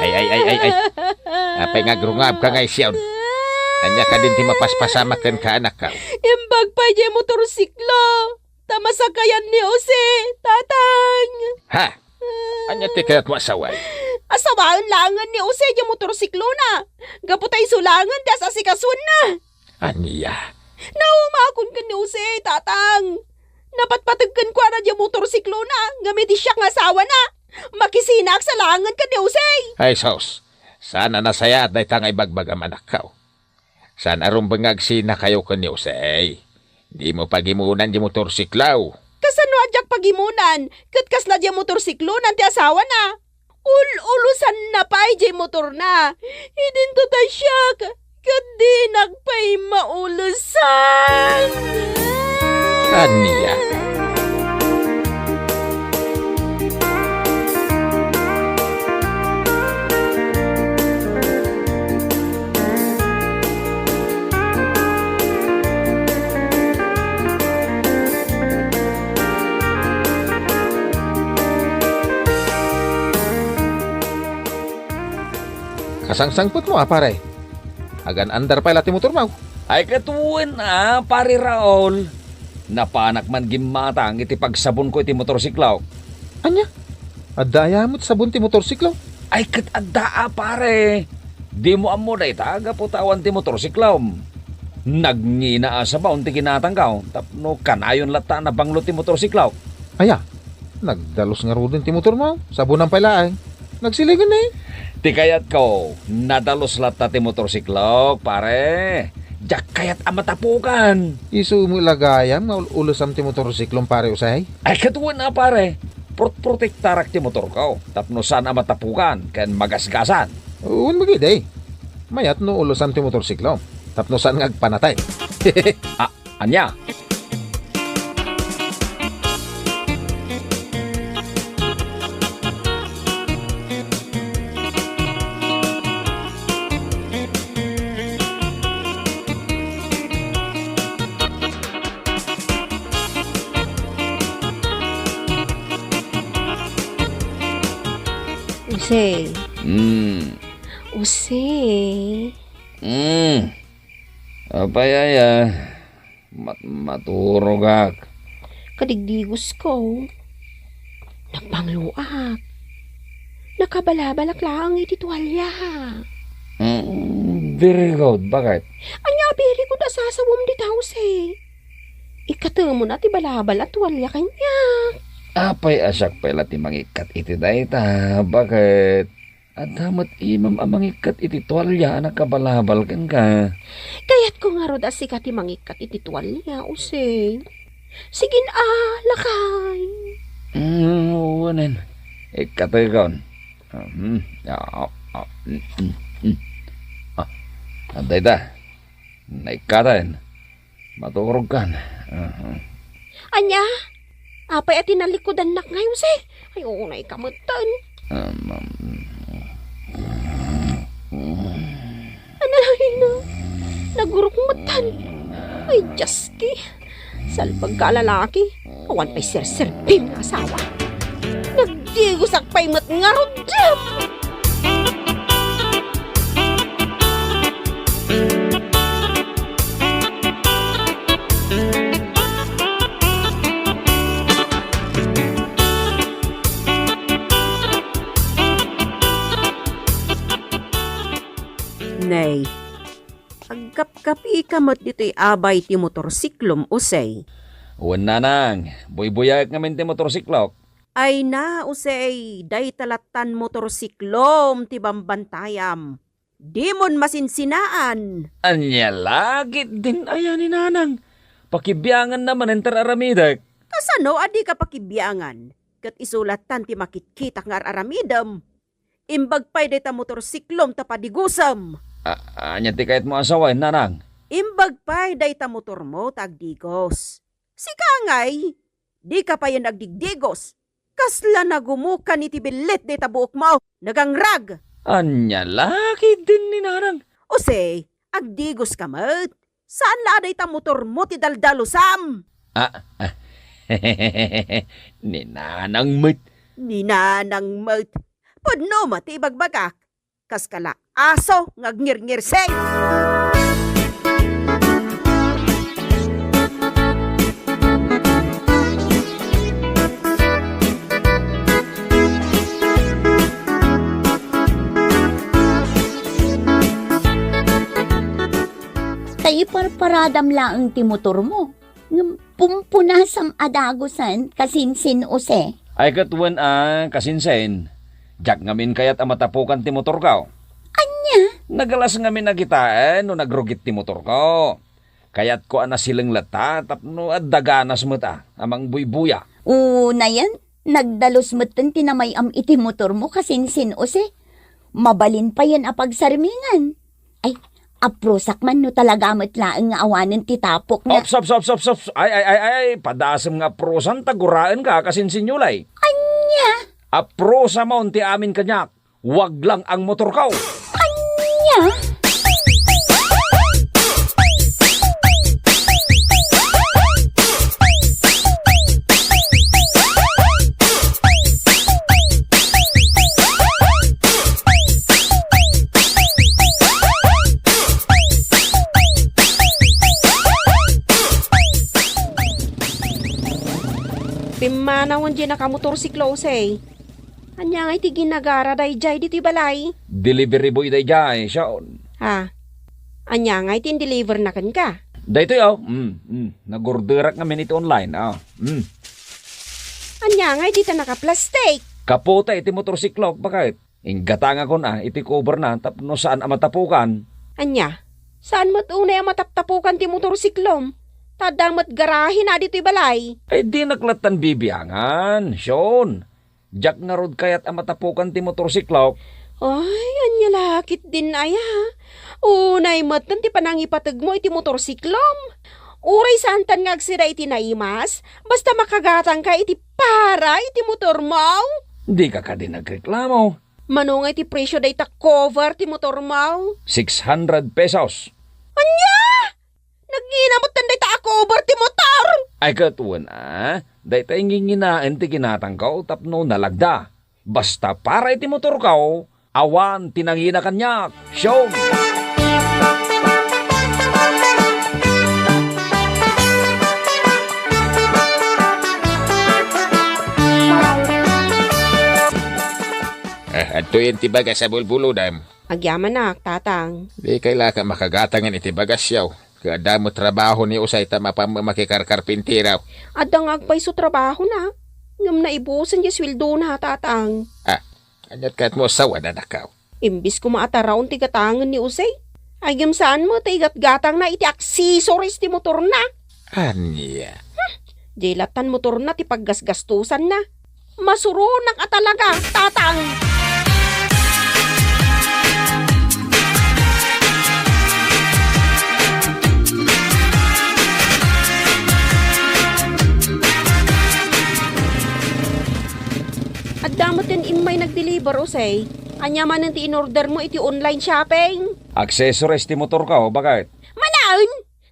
Ay, ay, ay, ay, ay. Apay nga agrungabka ngay, Sean? Ania kadin ti mapaspasamak kenka, anakko? Imbag pay diay motorsiklo ta masakayan ni Jose, Tatang. Ha? Ania ti kayatmo a sawen? Asawaen laengen ni Jose diay motorsiklona. Gapu ta isu laengen ti as-asikasuenna. Ania? Naumakon ken ni Jose, Tatang. Napatpateg kenkuana diay motorsiklona, ngem idi siak nga asawana, makisinaak sa laengen ken ni Jose. Ay, sus. Saan a nasayaat dayta nga ibagbagam, anakko. Saan a rumbeng nga agsinakayo ken ni Jose. Dimo pagimunan diay motorsiklo. Kasano a diak pagimunan? Ket kasla diay motorsiklonan ti asawana. Ul-ulosanna pay diay motorna. Idinto ta siak, ket dinak pay maulosan. Ania? Sangsangpetmo a, pare. Agan-andar pay la ti motormo. Ay, ket wen a, Pare Raul. Napanak man gimmatang iti pagsabonko iti motorsiklok. Ania? Adda aya met sabon ti motorsiklo? Ay, ket adda a, pare. Dimo ammo dayta gapu ta awan ti motorsiklom. Nagngina a sabaon ti ginatangko tapno kanayon latta a nabanglo ti motorsiklok. Aya? Nagdalus ngaruden ti motormo? Sabonan pay laeng. Nagsilingen ni? Ti kayatko, nadalus latta ti motorsiklok, pare. Diak kayat a matapukan. Isu met la gayam nga ul-, ulusam ti motorsiklom, Pare Jose? Ay, ket wen a, pare. Protprotektarak ti motorko tapno saan a matapukan ken magasgasan. Wen met idi. Mayat no ulusam ti motorsiklom tapno saan nga agpanatay. A-, Ania? Jose. Mm. Jose. Mm. Apay aya? Mat-, maturogak. Kadigdigosko. Nagbangloak. Nakabalabalak laeng iti tualia. Mm, very good. Bakit? Ania a very good a sasawem dita, Jose? Ikatemona ti balabal a tualia kaniak. Apay a siak pay la ti mangikkat iti dayta? Bakit? Adda met imam a mangikkat iti tualia a nakabalabal kenka. Kayatko ngarud a sika ti mangikkat iti tualia, Jose. Sige a, lakay. Mm, wen, ikkatekon. Mhm. Ah, ah, mm, mm, mm. Ah, adda ita. Naikkaten. Maturogkan. Aha. Ania? Apay a tinalikudannak ngay, Jose? Ay, unay ka metten. Um, um, Anay na, nagurok metten. Ay, Dios ki. Salbag ka a lalaki. Awan pay serserbim nga asawa. Nagdigosak pay met ngarud. Nay, agkapkapika met ditoy abay ti motorsiklom, Jose. Wen, nanang, buybuyaek ngamin ti motorsiklok. Ay na, Jose, dayta lattan motorsiklom ti bambantayam. Dimon masinsinaan. Ania la ketdin aya ni nanang? Pakibianganna manen ta ar-aramidek. Kasano a dika pakibiangan? Ket isu lattan ti makitkitak nga ar-aramidem. Imbag pay dayta motorsiklom ta padigusem. A-, ania ti kayatmo a sawen, nanang? Imbag pay dayta motormo ta agdigos. Sika ngay, dika payen agdigdigos. Kasla nagumokan iti billit dayta buokmo, nagangrag. Ania la ketdin ni nanang? Use, agdigoska met. Saan la a dayta motormo ti daldalusam. Ah, ah. Ni nanang met. Ni nanang met. Pudno met ti ibagbagak. Kaskala aso nga agngirngirsing. Ta iparparadam laeng ti motormo. Ngem pumpunasam a dagusen, kasinsin Jose. Ay, ket wen a, kasinsin. Diak ngamin kayat a matapukan ti motorko. Ania? Nagalas ngamin a kitaen no nagrugit ti motorko. Kayatko a nasileng latta tapno adda ganas met a, a mangbuybuya. Unayen, nagdalus metten ti namay-am iti motormo, kasinsin Jose. Mabalin payen a pagsarmingan. Ay, aprusak man no talaga met laeng nga awanen ti tapok nga Ops, ops, ops, ops, ops. Ay, ay, ay, ay, padasem nga aprusan ta guraenka, kasinsin Yulay. Ania? Aprusamon ti amin kaniak. Wag lang ang motorko. Ania? Pimmanawen diay nakamotorsiklo, Jose. Ania ngay ti ginagara daydiay ditoy balay? Delivery boy daydiay, Sean. Ha? Ania ngay ti in-deliver na kenka? Daytoy, oh. Mm, mm. Nagorderak ngamin iti online, oh. Mm. Ania ngay dita nakaplastik? Kapote iti motorsiklok, bakit? Inggatangakon a iti cover na tapno saan a matapukan. Ania? Saan met unay a mataptapukan ti motorsiklom? Ta adda met garahe na ditoy balay. Ay, dinak lattan bibiangan, Sean. Diak ngarud kayat a matapukan ti motorsiklok. Ay, ania la ketdin aya? Unay metten ti panangipategmo iti motorsiklom. Uray saantan nga agsida iti naimas, basta makagatangka iti para iti motormo. Dika kadi nagreklamo. Mano ngay ti presio dayta cover ti motormo? Six hundred pesos. Ania? Nagngina met dayta a cover ti motor? Ay, ket wen a, dayta nginginaen ti ginatangko tapno nalagda. Basta para iti motorko, awan ti nangina kaniak. Siom! Eh, adtoyen ti bagas a bulbulodam. Agyamanak, Tatang. Di kay la ka makagatangan iti bagasyo. Ket adda met trabaho ni Usay ta mapan makikarkarpintero. Adda nga agpayso trabahona. Ngem naibusen ti sueldona, Tatang. Ah, aniat ket mo asawa, anakko? Imbes koma a taraon ti gatangen ni Usay, ay ngem saan met ta igatgatangna iti accessories ti motorna. Ania? Hmm, di lattan motorna ti paggasgastosanna. Masuronak a talaga, Tatang! Adda met ti immay nag-deliver, Usay. Ania manen ti in-order mo iti online shopping? Accessories ti motorko, bakit? Manaen!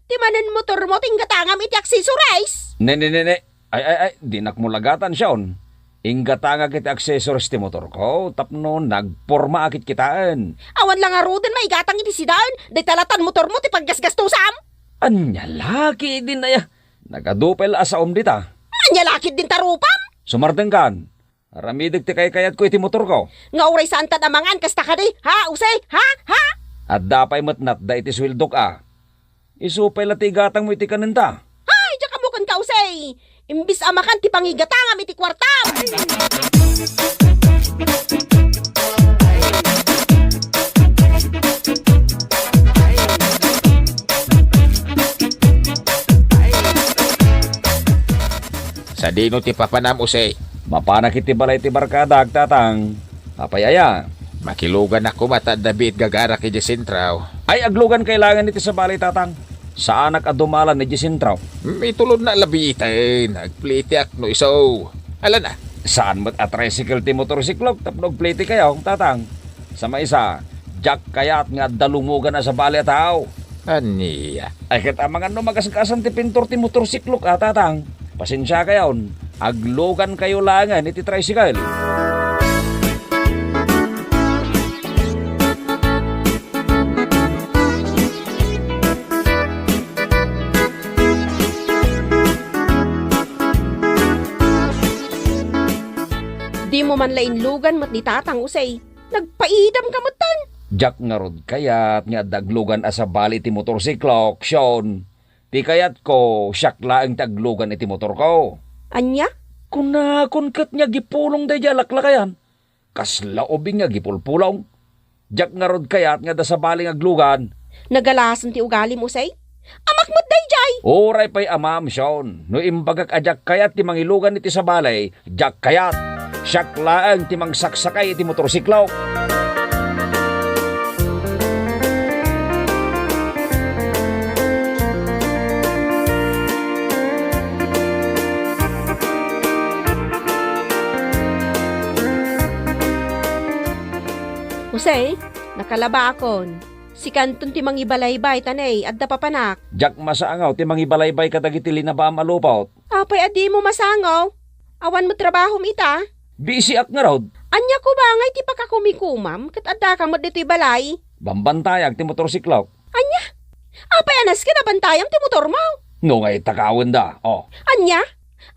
Ti manen motormo ti inggatangam iti accessories? Ne, ne, ne, ne. Ay, ay, ay, dinak mo lagatan, Sean. Inggatangak iti accessories ti motorko tapno nagpormaak ket kitaen. Awan la ngaruden maigatang iti sidaen, dayta lattan motormo ti paggasgastosam. Ania la ketdin aya? Nagadu pay la a saom dita. Ania la ketdin ta rupam? Sumardengkan. Aramidek ti kaykayatko iti motorko. Nga uray saantan a mangan kasta kadi, ha, Usay? Ha? Ha? Adda pay met natda iti sueldok a. Isu pay la ti igatangmo iti kanenta. Ay, diak ammoken ka, Usay! Imbes a makan ti pangigatangam iti kuartam! Sadino ti papanam, Usay? Mapanak iti balay ti barkadak, Tatang. Apay aya? Makiluganak koma ta adda biit gagarak idiay sentro. Ay, aglugan kailangan iti sabali, Tatang. Saanak a dumalan idiay sentro. Mm, itulod na labiiten. Agplitiak no isu. Ala na. Saan met a tricycle ti motorsiklok tapno agpliti kayo, Tatang? Sa maysa, diak kayat nga adda lumugan a sabali a tao. Ania? Ay, ket amangan no magasgasan ti pintor ti motorsiklok a, Tatang. Pasensia kayon, aglugan kayo laengen iti tricycle. Dimo man la inlugan met ni Tatang Usay. Nagpaidam ka metten. Diak ngarud kayat nga adda aglugan a sabali ti motorsiklok, Sean. Ti kayatko, siak laeng ti aglugan iti motorko. Ania? Kunakon ket nga agipulong daydiay a laklakayan. Kasla ubing nga agipulpulong. Diak ngarud kayat nga adda sabali nga aglugan. Nagalasen ti ugalim, Usay? Amak met daydiay! Uray pay amam, Sean. No imbagak a diak kayat ti mangilugan iti sabali, diak kayat. Siak laeng ti mangsaksakay iti motorsiklo. Usay, nakalabaakon. Sikanton ti mangibalaybay, ta ne, adda papanak. Diak masangaw ti mangibalaybay kadagiti linabaam a lupot. Apay a dimo masangaw? Awan met trabahom ita? Bisiak ngarud. Ania koma ngay ti pakakumikumam ket addaka met ditoy balay? Bambantayak ti motorsiklok. Ania? Apay a nasken a bantayam ti motormo? No ngay takawenda, oh. Ania?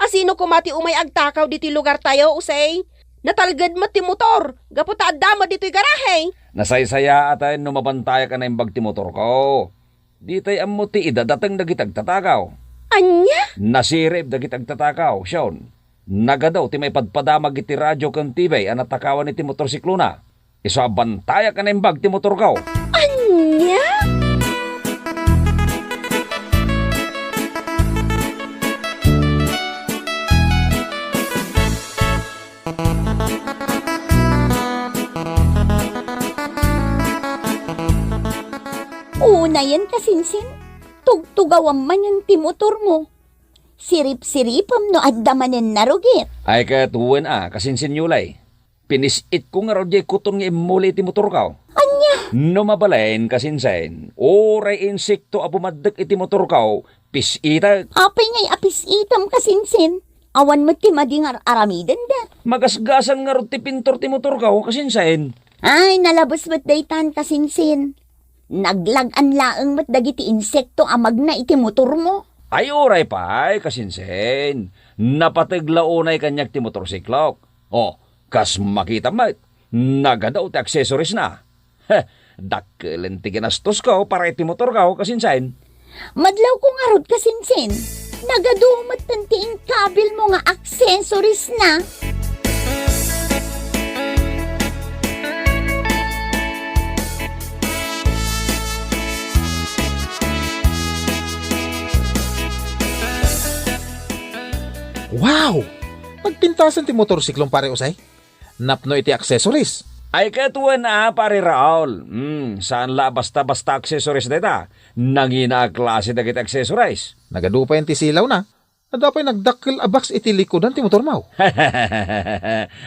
Asino koma ti umay agtakaw ditoy lugartayo, Usay? Natalged met ti motor, gapu ta adda met ditoy garahe. Nasaysayaat no mabantayak a naimbag ti motorko. Ditay ammo ti idadateng dagiti agtatakaw. Ania? Nasirib dagiti agtatakaw, Sean. Nagadu ti maipadpadamag iti radio ken T V a natakawan iti motorsiklona. Isu a bantayak a naimbag ti motorko. Ania? Unayen, kasinsin, tugtugawam manen ti motormo. Siripsiripem no adda manen narugit. Ay ket wen a, kasinsin Yulay. Pinis-itko ngarud diay kuton nga immuli iti motorko. Ania? No mabalin, kasinsin, uray insekto a bumaddek iti motorko, pis-itek. Apay ngay a pis-item, kasinsin? Awan met ti madi nga ar-aramidenda. Magasgasan ngarud ti pintor ti motorko, kasinsin. Ay, nalabes met daytan, kasinsin. Naglag-an laeng met dagiti insekto a magna iti motormo. Ay, uray pay, kasinsin. Napateg la unay kaniak ti motorsiklok. O, kas makitam met, nagadu ti accessoriesna. Heh, dakkelen ti ginastosko para iti motorko, kasinsin. Madlawko ngarud, kasinsin. Nagadu metten ti inkabilmo nga accessoriesna. Wow! Nagpintasen ti motorsiklom, Pare Usay. Napno iti accessories. Ay ket wen a, Pare Raul. Hmm, saan la a basta-basta accessories dayta. Nangina a klase dagiti accessories. Nagadu pay ti silawna. Adda pay nagdakkel a box iti likudan ti motormo.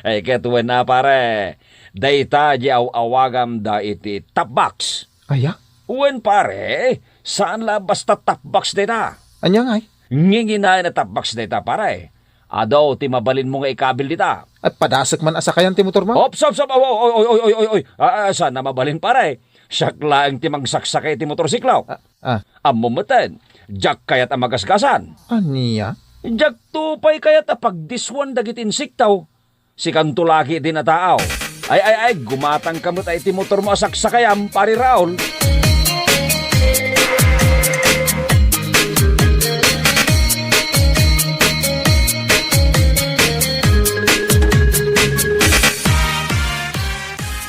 Ay ket wen a, pare. Dayta di aw-awagam da iti top box. Aya? Wen, pare, saan la a basta top box dayta. Ania ngay? Nginginaen a top box dayta, pare. Adu ti mabalinmo nga ikabil dita. Ay, padasek man a sakayan ti motormo? Ops, ops, ops, oy, oy, oy, oy, oy, oy. Ah, ah, saan a mabalin, pare? Siak laeng ti mangsaksakay iti motorsiklo. Ah, ah. Ammom metten, diak kayat a magasgasan. Ania? Diakto pay kayat a pagdiswan dagiti insekto. Sikanto laki ti nataaw. Ay, ay, ay, gumatangka met iti motormo a saksakayam, Pare Raul.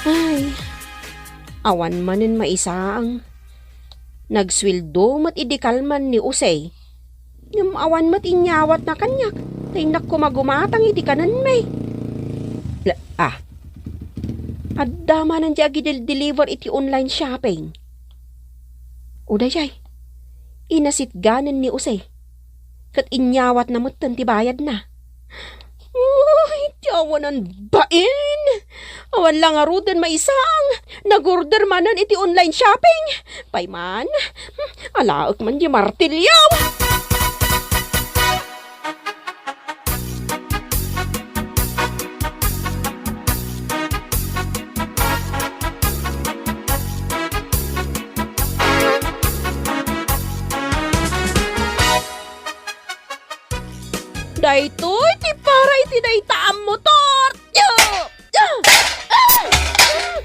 Ay, awan manen maisaang. Nagsueldo met idi kalman ni Jose. Ngem awan met inyawatna kaniak, ta innak koma gumatang iti kanenmi. La-, ah. Adda manen di agidel-deliver iti online shopping. Uray, inasitganen ni Jose. Ket inyawatna metten ti bayadna. Uy, ti awanan bain! Awan la ngaruden maisaang, nag-order manen iti online shopping. Pay man, alaek man di martilyo. Daytoy ti para iti dayta a motor.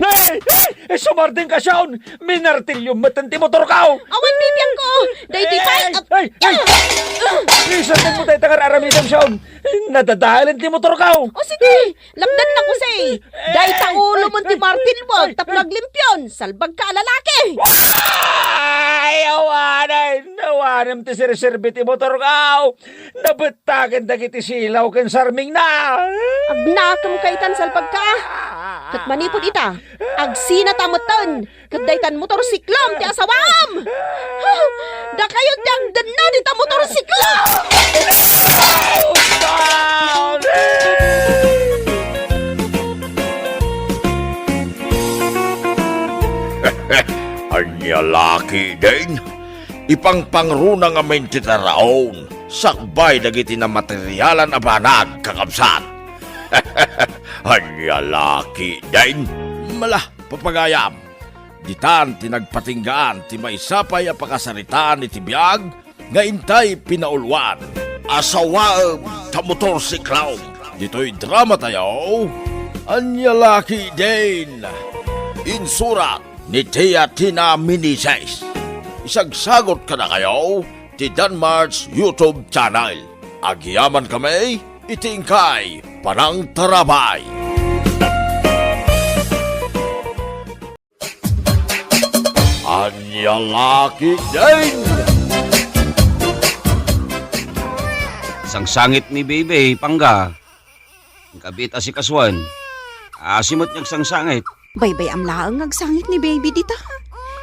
Ay! Ay! Sumardeng ka, Sean! Minartilyo met ti motorko! Awan bibiangko! Daytoy pay! Ay! Ay! Ay! Isardengmo dayta nga ar-aramidem, Sean! Nadadaelen ti motorko! O sige! Lapdan na, Jose! Dayta ulo mo ti martilyo tapno aglimpion! Salbag ka a lalaki! Ay! Awanen! Awanem ti sirserbi ti motorko! Nabettaken dagiti silaw ken sarmingna! Agnakem kaytan, salbagka! Ket manipud ita, agsinata metten, ket daytan motorsiklom ti asawam! Dakayo ti agdenna dita motorsiklo! Ania laki, Dane? Ipangpangruna ngamin ti taraon, sakbay dagiti namaterialan a banag, kakabsat. Ania laki, Dane? Mala, papagayam. Ditan ti nagpatinggaan ti maysa pay a pakasaritaan iti biag nga intay pinauluan. Asawaem ta motorsiklaom. Ditoy drama tayo, Ania La Ketdin. Insurat ni Tia Tina Meneses. Isagsagot kadakayo ti Danmar's YouTube channel. Agyamankami iti inkay panangtarabay. Ania La Ketdin. Sangsangit ni Baby, Pangga. Inkabit a sikasuan. Asi met nga agsangsangit. Baybay-am laeng nga agsangit ni Baby dita.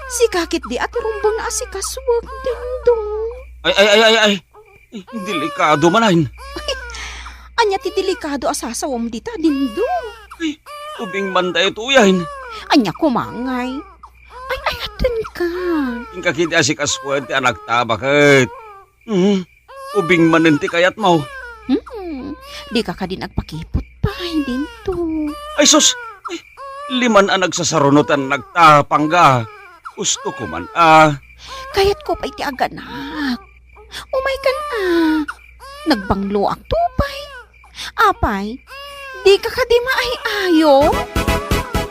Sika ketdi a ti rumbeng a sikasuak, Dindong. Ay, ay, ay, ay, ay. Eh, delikado manen. Ania ti delikado a sasawam dita, Dindong? Ay, ubing man daytoyen. Ania koma ngay? Ay, ayatenka. Inka ketdi a sikasuan ti anakta, baket? Hmm, ubing manen ti kayatmo. Hmm, dika kadin agpakiput pay, Dindong. Ay, sus! Ay, liman a nagsasaruno ti annakta, Pangga. Gusto ko man, ah. Kayatko pay ti aganak. Umaykan a. Nagbangloakto pay. Apay, dika kadi maay-ayo?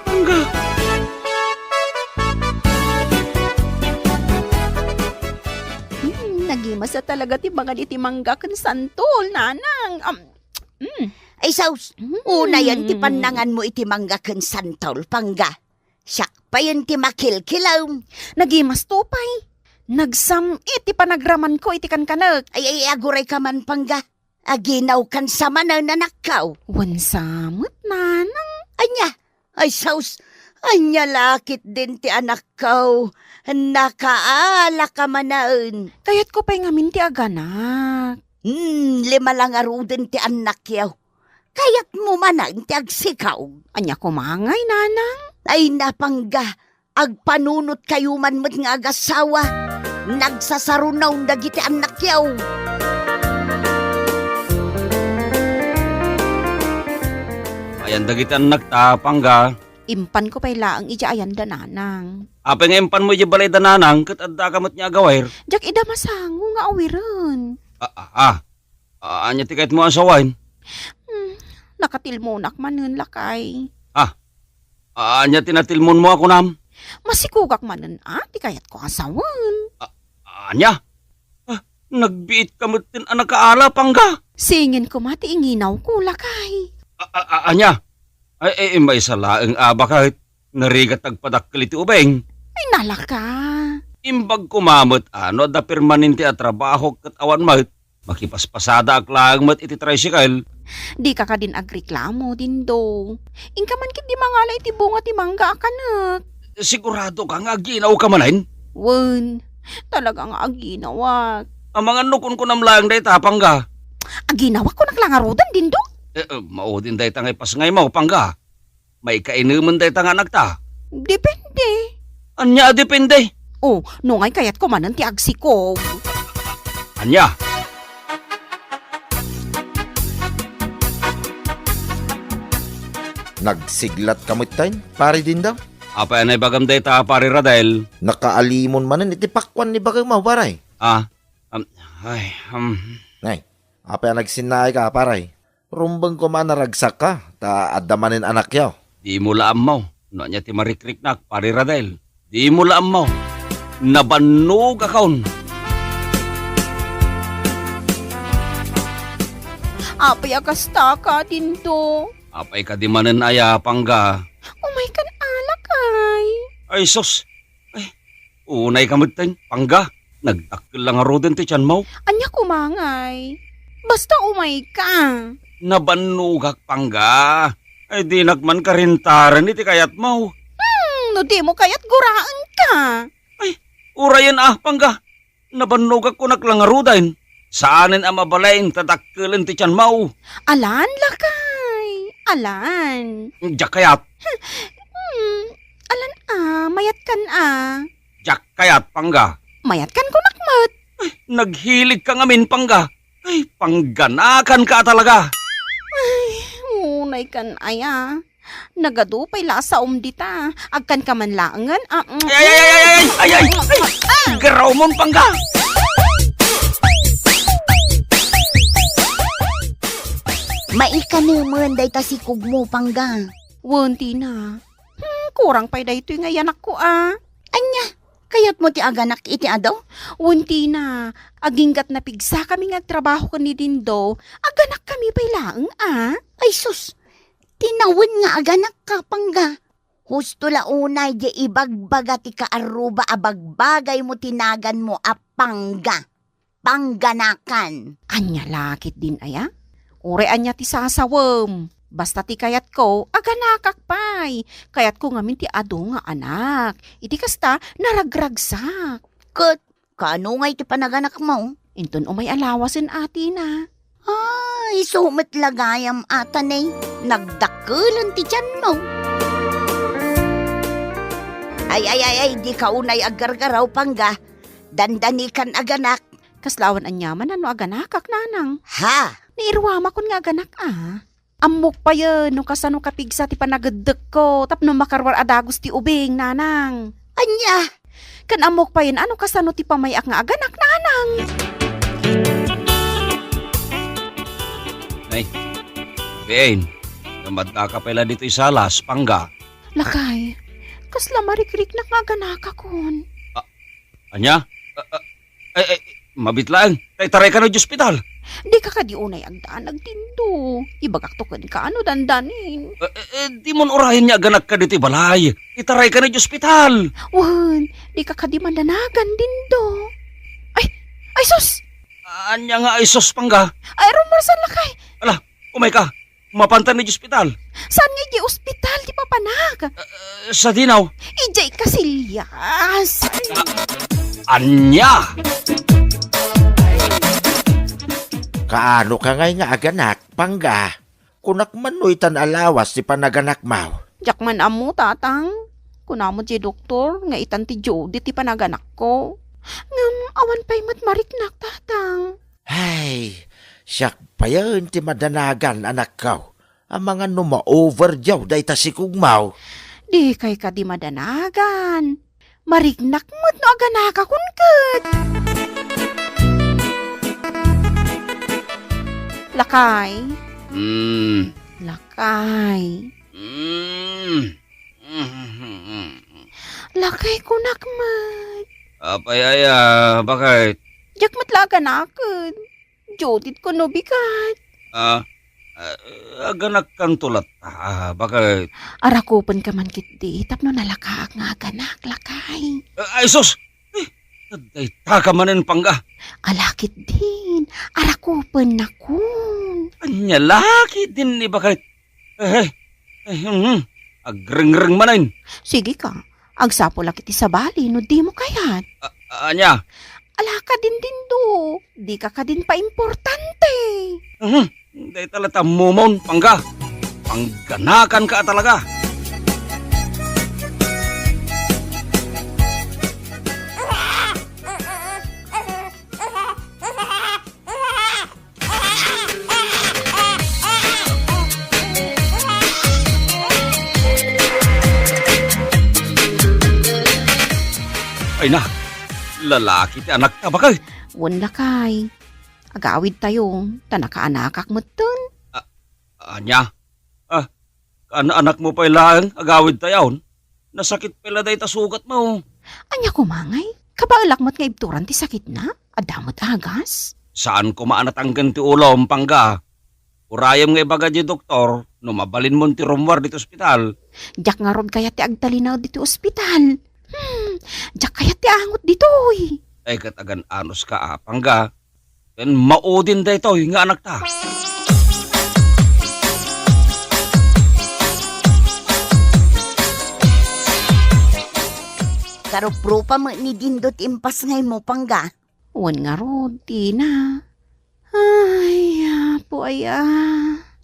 Pangga. Hmm, nagimasa talaga ti mangan iti mangga ken santol, nanang. Am, mm. Ay, sus, Mm. unayen ti pannanganmo iti mangga ken santol, Pangga. Siak payen ti makilkilem. Nagimasto pay. Nagsam-it ti panagramanko iti kankanek. Ay, ay, agurayka man, Pangga. Aginawkan sa manen, anakko. Wen sa met, nanang. Ania? Ay, sus. Ania la ketdin ti anakko. Nakaalaka manen. Kayatko pay ngamin ti aganak. Hmm, lima la ngaruden ti annakyo. Kayatmo manen ti agsikaw. Ania koma ngay, nanang? Ay, Pangga, agpanunotkayo man met nga agasawa. Nagsasaruno dagiti annakyo. Ayan dagiti annakta, Pangga. Impanko pay laeng idiay ayanda, nanang. Apay nga impanmo idiay balayda, nanang, ket addaka met nga agawer? Diak ida masango nga awiren. Ah, ah, ah. Ah, ania ti kayatmo a sawen? Hmm, nakatilmonak manen, lakay. Ah, ah, ania ti natilmonmo a kunam? Masikogak manen a ti kayatko a sawen. Ah, ania? Ah, nagbiitka met ken a nakaala, Pangga. Singin koma ti inginawko, lakay. Ah, ah, ah, ania? Ay, ay, maysa laeng a baket. Narigat agpadakkel iti ubing. Ay, nalaka. Imbag koma met a no adda permanente a trabaho ket awan met, makipaspasadaak laeng met iti tricycle. Dika kadin agreklamo, Dindo. Inka man ketdi mangala iti bunga ti mangga a kanek. Siguradoka nga aginawka manen? Wen, talaga nga aginawak. Amangan no kunkunam laeng dayta, Pangga. Aginawak, kunak la ngaruden, Dindo. Eh, eh, maudin dayta nga ipasngaymo, Pangga. Maikainemen dayta nga anakta? Depende. Ania a depende? Oh, no ngay kayatko manen ti agsikog. Ania? Nagsiglatka metten, Pare Dindo? Apay a naibagam dayta, Pare Radel? Nakaalimon manen iti pakuan ni bakemo, Pare. Ah, um, ay, um. Nay, apay a nagsinnaayka, Pare? Rumbeng koma a naragsakka, ta adda manen anakyo. Dimo la ammo no ania ti marikriknak, Pare Radel. Dimo la ammo. Nabannogakon. Apay a kastaka, Dindo? Apay kadi manen aya, Pangga? Umaykan a, lakay. Ay, sus! Ay, unayka metten, Pangga. Nagdakkel la ngaruden ti tianmo. Ania koma ngay? Basta umayka. Nabannogak, Pangga. Ay, dinak man karintaren iti kayatmo. Hmm, no dimo kayat, guraenka. Ay, urayen a, Pangga. Nabannogak, kunak la ngaruden. Saanen a mabalin ta dakkelen ti tianmo. Alan, lakay. Alan. Diak kayat. Hmm, alan a, mayatkan a. Diak kayat, Pangga. Mayatkan, kunak met. Ay, naghiligka ngamin, Pangga. Ay, pangganakanka a talaga. Ay, unaykan aya. Nagadu pay la a saom dita. Agkanka man laengen. Ah, mm. Ay, ay, ay, ay, ay, ay, ay, ay. Ah! Garawmon, Pangga. Maikanemen dayta sikogmo, Pangga. Wen, Tina. Hmm, kurang pay daytoy nga iyanakko, a. Ania? Kayatmo ti aganak iti adu? Wen, Tina. Agingga't napigsakami nga agtrabaho ken ni Dindo, aganakkami pay laeng, a. Ay sus, tinawen nga aganakka, Pangga. Husto la unay diay ibagbaga ti kaarruba a bagbagaymo ti naganmo a Pangga. Pangganakan. Ania la ketdin aya? Uray ania ti sasawem. Basta ti kayatko, aganakak pay. Kayatko ngamin ti adu nga anak. Iti kasta, naragragsak. Ket, kaano ngay ti panaganakmo? Inton umay a lawasen, a Tina. Ay, isu met la gayam a ta ne, nagdakkelan ti tianmo. Ay, ay, ay, ay, dika unay aggargaraw, Pangga. Dandanikan aganak. Kasla awan aniaman no aganakak, nanang. Ha? Ni Irwamakon nga aganak, a. Ammok payen no kasano kapigsa ti panageddekko tapno makaruar a dagus ti ubing, nanang. Ania? Ken ammok payen a no kasano ti pamay-ak nga aganak, nanang. Ay, Bien, namadaka pay la ditoy salas, Pangga. Lakay, kasla marikriknak nga aganakakon. Ania? A, a, ay, ay, mabiit laeng. Tay, itaray kano iti ospital. Dika kadi unay agdanag, Dindo. Ibagakto kenka no dandanin. Eh, eh, eh, dimon urayen nga aganakka ditoy balay. Itaray kano iti ospital. Wen, dika kadi madanagan, Dindo. Ay, ay sus! Ania nga ay sus, Pangga? Ay, rumarsan lakay. Ala, umayka. Mapantan iti ospital. Saan nga iti ospital ti papanak? Eh, sadino? Idiay Casillas. Ania? Kaano ka ngay nga aganak, Pangga? Kunak man no itan a lawas ti panaganakmo. Diak man ammo, Tatang. Kunamo ti doktor nga itan ti Judith ti panaganakko. Ngem awan pay met mariknak, Tatang. Ay, siak payen ti madanagan, anakko. Amangan no ma-over diay dayta sikogmo. Dikay kadi madanagan. Mariknak met no aganakakon ket. Lakay. Mm. Lakay. Mm. Lakay, kunak met. Apay aya, baket? Diak met la aganaken. Judith kuno bigat. Ah, ah, aganakkanto latta, ah, baket? Arakupenka man ketdi tapno nalakaak nga aganak, lakay. Ah, ay sus! Eh, dayta ka manen, Pangga. Ala ketdin, arakupennakon. Ania la ketdin ni baket? Eh, eh, eh, hmm, hmm. Agrengreng manen. Sige ka, agsapulak iti sabali no dimo kayat. A-, ania? Ala kadin, Dindo, dika kadin paimportante. Mhm. Dayta latta, Momon, Pangga. Pangganakanka a talaga. Ay na, lalaki ti anakta, baket? Wen, lakay. Agawidtayo, ta nakaanakak metten. A-, ania? Ah, kaan-anakmo pay laeng agawidtayon? Nasakit pay la dayta sugatmo. Ania koma ngay? Kabaelak met nga ibturan ti sakitna? Adda met agas? Saan koma a natangken ti ulom, Pangga. Urayem nga ibaga diay doktor no mabalinmon ti rummuar ditoy ospital. Diak ngarud kayat ti agtalinaed ditoy ospital. Hmm, diak kayat ti angot ditoy. Ay, ket agan-anoska a, Pangga. Ken maudin daytoy nga anakta. Karuprupa met ni Dindo ti impasngaymo, Pangga. Wen ngarud, Tina. Ay, Apo aya.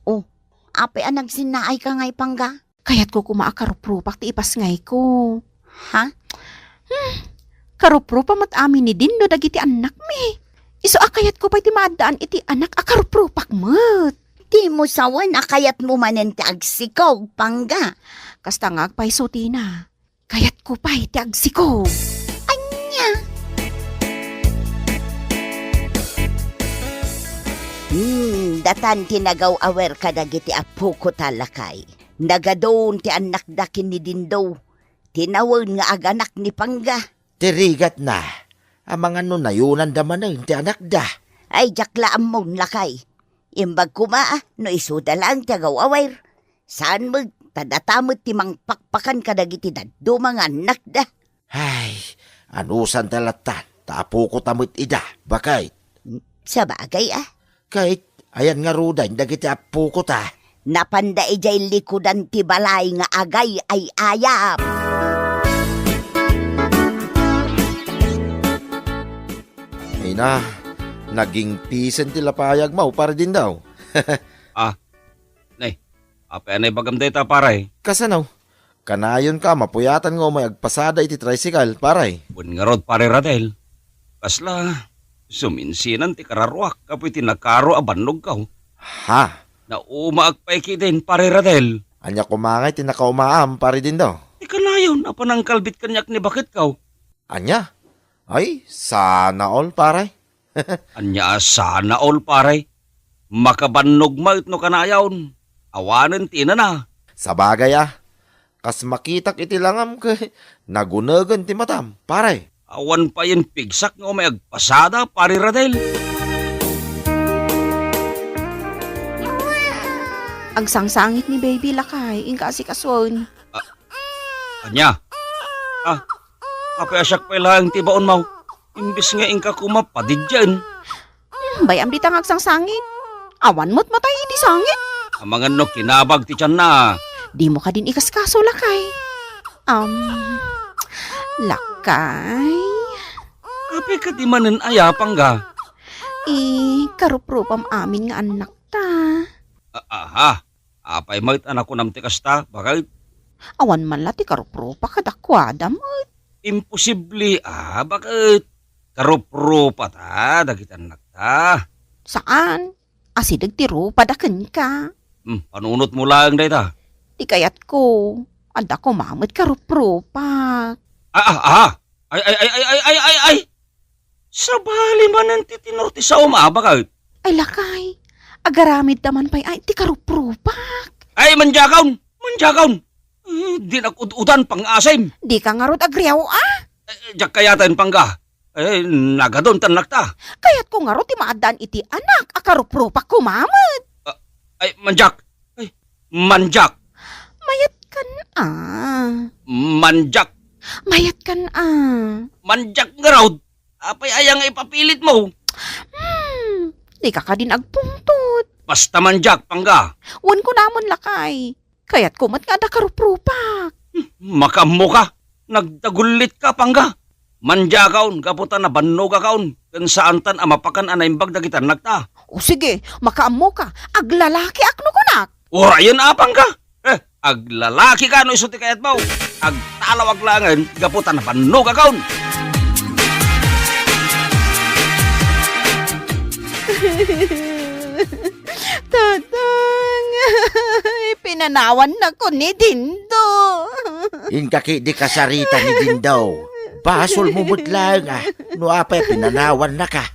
Oh, apay a nagsinnaayka ngay, Pangga? Kayatko koma a karuprupak ti ipasngayko. Ha? Hmm, karuprupa met amin ni Dindo dagiti annakmi. Isu a kayatko pay ti maaddaan iti anak a karuprupak met. Dimo sawen a kayatmo manen ti agsikog, Pangga. Kasta nga agpayso, Tina. Kayatko pay ti agsikog. Ania? Hmm, datan ti nagaw-awer kadagiti appokota, lakay. Nagadun ti annakda ken ni Dindo. Tinawen nga aganak ni Pangga. Ti rigatna, amangan no nayunanda manen ti anakda. Ay, diak la ammon, lakay. Imbag koma, no isuda laeng ti agaw-awer. Saan met, ta data met ti mangpakpakan kadagiti dadduma nga annakda. Ay, anusanta lattan, ta appokota met ida, baket. Sabagay, a. Ket, ayan ngaruden dagiti appokota. Napanda idiay likudan ti balay nga agay-ay-ayam. Ay na, nagingpisen ti lapayagmo, Pare Dindo. Ah, nay, apay a naibagam dayta, pare? Kasano? Kanayonka a mapuyatan nga umay agpasada iti tricycle, pare? Wen ngarud, Pare Radel. Kasla, suminsinan ti kararuak gapu iti nakaro a bannogko. Ha? Naumaak pay ketdin, Pare Radel. Ania koma ngay ti nakaumaam, Pare Dindo? Ti kanayon a panangkalbit kaniak ni baketko. Ania? Ay, sana all, pare. Ania a sana all, pare? Makabannog met no kanayon. Awanen ti inana. Sabagay a, kas makitak iti langam ket nagunegen ti matam, pare. Awan payen pigsak nga umay agpasada, Pare Radel. Agsangsangit ni baby, lakay, inka asikasuen. Ah, ania? Ah, apay a siak pay laeng ti baonmo? Imbes nga inka koma padiddien. Hmm, bay-am dita nga agsangsangit. Awan met matay iti sangit. Amangan no kinabag ti tianna. Dimo kadin ikaskaso, lakay. Am, lakay. Apay kadi manen aya, Pangga? I, karuprupam amin nga annakta. A-, aha. Apay met a nakunam ti kasta, baket? Awan man la ti karuprupa kadakuada met. Imposible a, baket? Karuprupata dagiti annakta. Saan? Asideg ti rupada kenka. Hmm, panunotmo laeng dayta. Ti kayatko, adda koma met karuprupak. Ah, ah, ah! Ay, ay, ay, ay, ay, ay, ay, ay! Sabali manen ti tenor ti saom a, baket? Ay, lakay, agaramidta man pay ay ti karuprupak. Ay, mandiakaw! Mandiakaw! Eh, dinak ud-udan, pang-asim! Dika ngarud agriaw, a? Eh, diak kayaten, Pangga. Eh, nagadun ti annakta. Kayatko ngarud ti maaddaan iti anak a karuprupak koma met. Ah, ay, mandiak! Ay, mandiak! Mayatkan a. Mandiak! Mayatkan a. Mandiak ngarud! Apay aya nga ipapilitmo? Hmm, dika kadin agpungtot. Basta mandiak, Pangga. Wen kunamon, lakay. Kayatko met nga adda karuprupak. Hmm, makaammoka. Nagdagullitka, Pangga. Mandiakaw gapu ta nabannogakaw ken saantan a mapakan a naimbag dagiti annakta. O sige, makaammoka. Aglalakiak no kunak. Urayen a, Pangga. Eh, aglalakika no isu ti kayatmo. Agtalawak laengen gapu ta nabannogakaw. Tatang, pinanawannakon ni Dindo. Inka ketdi kasarita ni Dindo. Basolmo met laeng a no apay a pinanawannaka.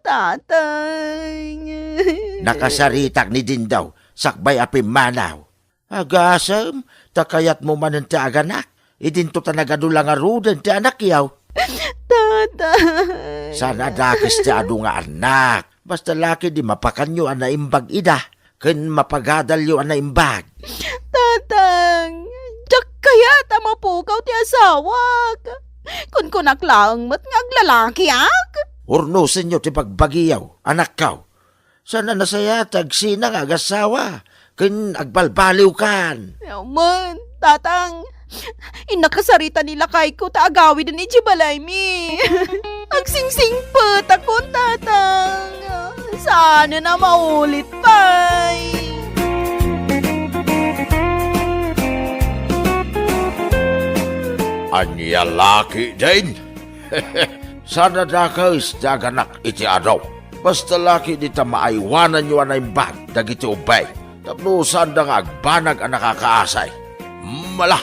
Tatang. Nakasaritak ni Dindo sakbay a pimmanaw. Agasem, ta kayatmo manen ti aganak. Idinto ta nagadu la ngaruden ti anakyo. Tatay. Saan a dakes ti adu nga annak. Basta la ketdi mapakanyo a naimbag ida, ken mapagadalyo a naimbag. Tatang, diak kayat a mapukaw ti asawak. Kunkunak laeng met nga aglalakiak. Urnosenyo ti bagbagiyo, anakko. Saan a nasayaat ti agsina nga agassawa ken agbalbaliwkan. Amen, Tatang. Innakasarita ni lakayko ta agawiden idiay balaymi. Agsingsingpetakon, Tatang. Saanen a maulit pay. Ania la ketdin? Saan a dakes ti aganak iti adu. Basta la ketdi ta maaywananyo a naimbag dagiti ubbing tapno saanda nga agbanag a nakakaasay. Mala,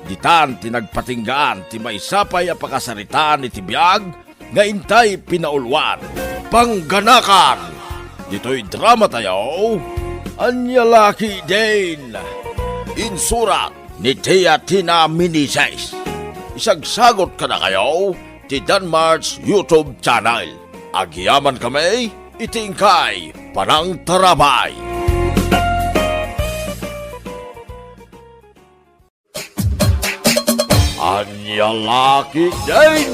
ditan ti nagpatinggaan ti maysa pay a pakasaritaan iti biag nga intay pinauluan. Pangganakan! Ditoy dramatayo, Ania La Ketdin. Insurat ni Tia Tina Meneses. Isagsagot kadakayo ti Danmar's YouTube channel. Agyamankami iti inkay panangtarabay. Ania La Ketdin!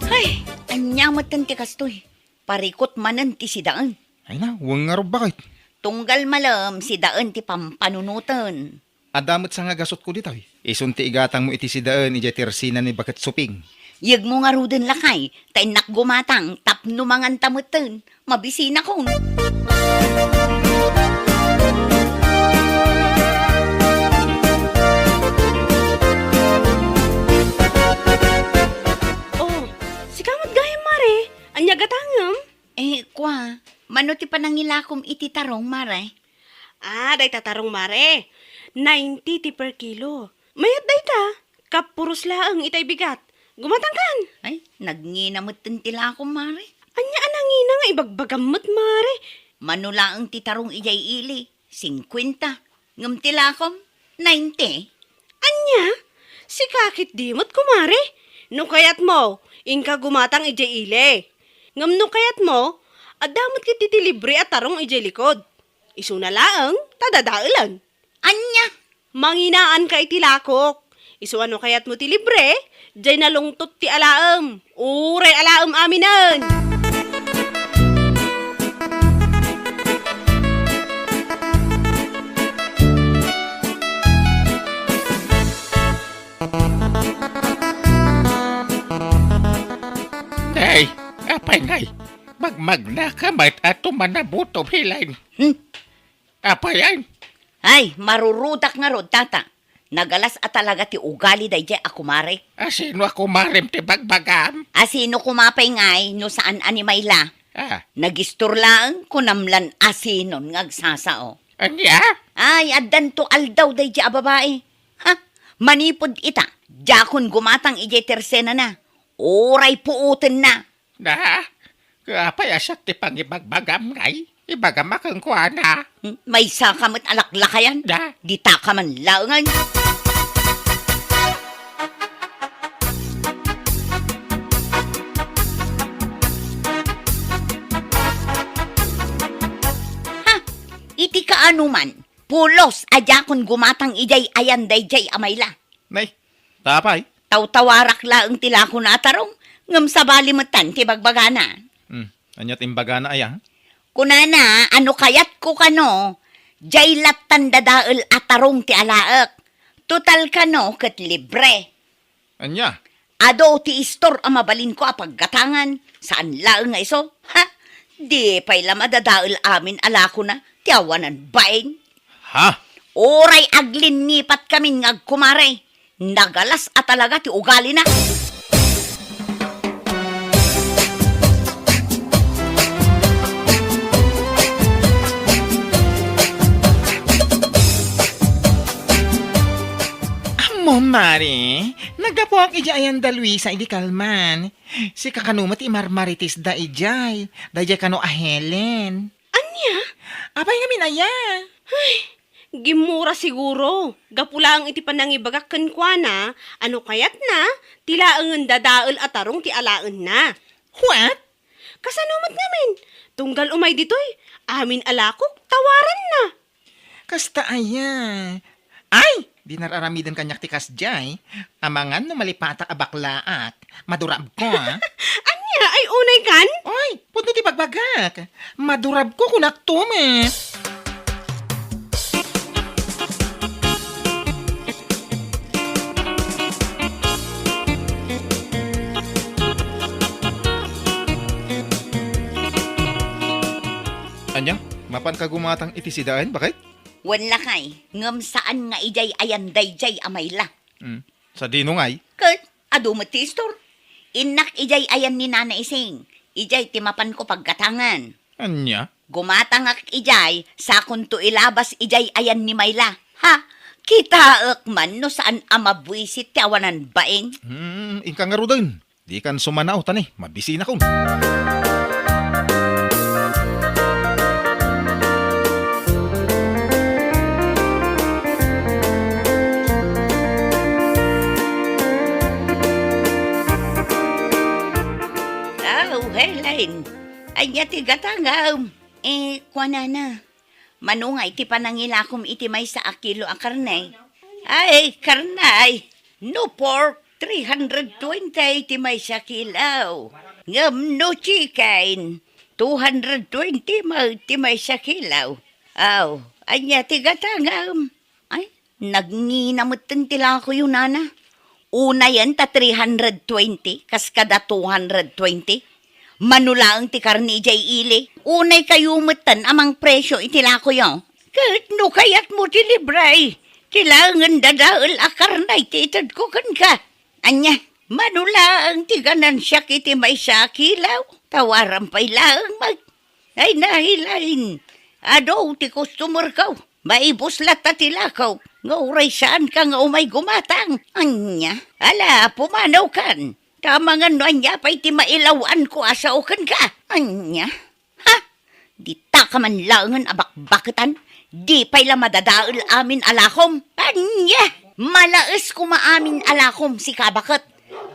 Ay, ania metten ti kastoy? Parikut manen ti sidaen. Ay na, wen ngarud, baket. Tunggal malem, sidaen ti pampanunoten. Adda met sangagasutko ditoy. Isun ti igatangmo iti sidaen idiay tersena ni Baket Suping. Yegmo ngaruden, lakay, ta innak gumatang tapno manganta metten. Mabisinakon. Oh, sika met gayam, Mare. Ania gatangem? Eh, kua, mano ti panangilakom iti tarong, Mare? Ah, dayta tarong, Mare. Ninety ti per kilo. Mayat dayta. Kapuros laeng itay bigat. Gumatangkan. Ay, nagngina metten ti lakom, Mare. Ania a nangina nga ibagbagam met, Mare? Mano laeng ti tarong idiay ili? Singkuenta. Ngem ti lakom, ninety. Ania? Sika ketdi met, kumare? No kayatmo, inka gumatang idiay ili. Ngem no kayatmo, adda met ketdi ti libre a tarong idiay likod. Isuna laeng ta dadaelen. Ania? Manginaanka iti lakok. Isu a no kayatmo ti libre, diay nalungtot ti alaem. Uray alaem aminen. Nay, apay ngay? Magmagnaka met a tumanabuto, Helen. Hmm? Apay, ay? Ay, marurudak ngarud, tata. Nagalas a talaga ti ugali daydiay a kumarek. A sino a kumarem ti bagbagam? A sino koma pay ngay no saan a ni Mayla? Ah. Nagistor laeng, kunam lan a sinon nga agsasao. Ania? Ay, addanto aldaw daydiay a babai. Ha? Manipud ita, diakon gumatang idiay tersenana. Uray puotenna. Da? Apay a siak ti pangibagbagam ngay? Ibagam a kenkuana. Hmm, maysaka met a laklakayan. Da? Ditaka man laengen. Ha? Iti kaano man, pulos a diakon gumatang idiay ayan daydiay a Mayla. Nay, ta apay? Tawtawarak laeng ti lakona a tarong, ngem sabali metten ti bagbagana. Hmm, ania ti imbagana aya? Kunana a no kayatko kano, diay lattan dadael a tarong ti alaek. Total kano ket libre. Ania? Adu ti istor a mabalinko a paggatangan, saan laeng nga isu. Ha? Di pay la madadael amin a lakona ti awanan bain. Ha? Uray aglinnipat kamin nga agkumare. Nagalas a talaga ti ugalina. Ammo, Mare, naggapuak idiay ayan da Luisa idi kalman. Sika kano met ti marmaritisda idiay, daydiay kano a Helen. Ania? Apay ngamin aya? Ay, gimmura siguro. Gapu laeng iti panangibagak kenkuana a no kayatna, ti laengen dadael a tarong ti alaenna. What? Kasano met ngamin? Tunggal umay ditoy, amin a lakok, tawaranna. Kasta aya? Ay, di nar-aramiden kaniak ti kasdiay. Amangan no malipatak a baklaak. Madurabko, a. Ania, ay unay kan? Oy, pudno ti bagbagak. Madurabko, kunak to met. Ania, mapanka gumatang iti sidaen, baket? Wen lakay, ngem saan nga idiay ayan daydiay a Mayla. Hmm. Sadino ngay? Ket, adu met ti istor. Innak idiay ayan ni Nana Ising, idiay ti mapanko paggatangan. Ania? Gumatangak idiay, sakonto ilabas idiay ayan ni Mayla. Ha? Kitaek man no saan a mabuisit ti awanan bain. Hmm, inka ngaruden. Dikan sumanao ta ni, mabisinakon. Ania ti gatangam? Eh, kuanana, mano nga iti panangilakom iti maysa a kilo a karne? Ay, karne, no pork, three hundred twenty ti maysa kilo. Ngem no chicken, two hundred twenty met ti maysa kilo. Aw, ania ti gatangam? Ay, nagngina metten ti lakoyo, nana. Unayen ta three hundred twenty, kas kada two hundred twenty. Mano laeng ti karne idiay ili. Unay kayo metten a mangpresyo iti lakoyo. Ket no kayatmo ti libre, ti laengen dadael a karne ti itedko kenka. Ania, mano laeng ti ganansiak iti maysa a kilo? Tawaram pay laeng met. Ay, nahilain. Adu ti customer ko. Maibus latta ti lako nga uray saanka nga umay gumatang. Ania? Ala, pumanawkan. Ta amangan no ania pay ti mailaw-anko a sao kenka. Ania? Ha? Dita ka man laengen a bakbaketan? Di pay la madadael amin a lakom. Ania? Malaes koma amin a lakom, sika a baket.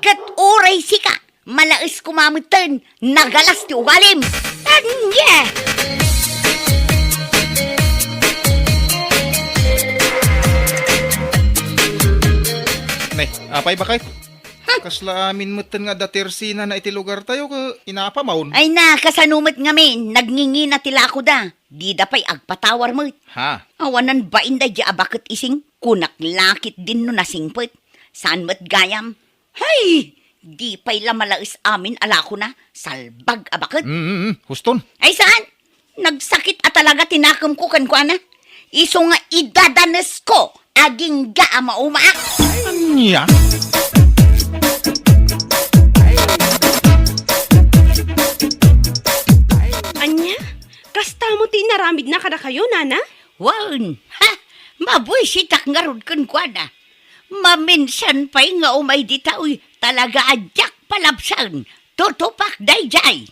Ket uray sika, malaes koma metten, nagalas ti ugalim. Ania? Ne, apay, baket? Kasla amin metten nga adda tersinana iti lugartayo ket inapamon. Ay na, kasano met ngamin, nagngingina ti lakoda. Dida pay agpatawar met. Ha? Awanan bain daydi a baket ising, kunak la ketdin no nasingpet. Saan met gayam? Hay! Di pay la malaes amin a lakona, salbag a baket. Mm, mm, mm. Huston. Ay saan? Nagsakit a talaga ti nakemko kenkuana. Isu nga idadanesko, agingga a maumaak. Ania? Ania? Kasta mo ti inaramidna kadakayo, nana? Wen, ha? Mabuisitak ngarud kenkuana. Maminsan pay nga umay ditoy, talaga a diak palabsen. Tutupak daydiay.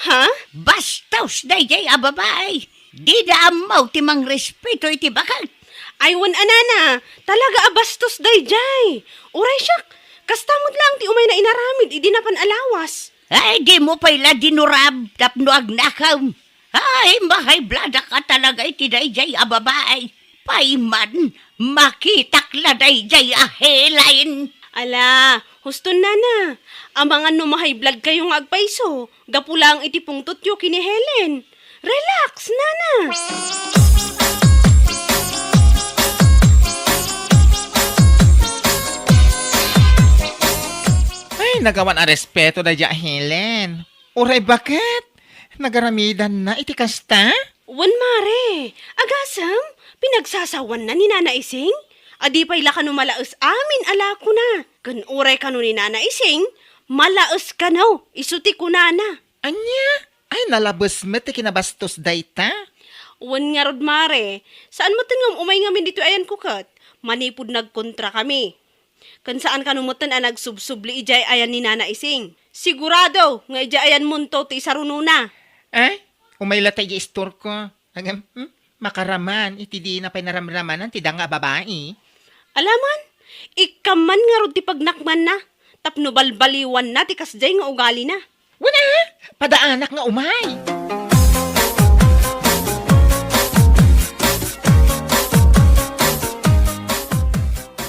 Ha? Bastos daydiay a babai. Dida ammo ti mangrespeto iti baket. Ay, wen a nana, talaga a bastos daydiay. Uray siak, kasta met laeng ti umayna inaramid idi napan a lawas. Ay, dimo pay la dinurab tapno agnakem. Ay, mahayblada ka talaga iti daydiay a babai. Pay man, makitak la daydiay a Helen. Ala, huston nana. Amangan no mahayblad kayo nga agpayso, gapu laeng iti pungtotyo ken ni Helen. Relax, nana. Ay, nagawan a respeto daydiay a Helen. Uray baket? Nagaramidanna iti kasta? Wen, mare. Agasem, pinagsasawanna ni Nana Ising? Adi pay la kano malaes amin a lakona. Ken uray kano ni Nana Ising, malaes kano, isu ti kunana. Ania? Ay, nalabes met ti kinabastos dayta? Wen ngarud, mare. Saan met ngem umay ngamin ditoy ayanko ket manipud nagkontrakami. Ken saan kano metten a nagsubsubli idiay ayan ni Nana Ising. Sigurado nga idiay ayanmonto ti isarunona. Ay, umay latta idiay istorko. Ngem, hmm, makaraman iti dina pay naramramanan ti danga a babai. Alaman, ikkan man ngarud ti pagnakmanna, tapno balbaliwanna ti kasdiay nga ugalina. Wen a, padaanak nga umay.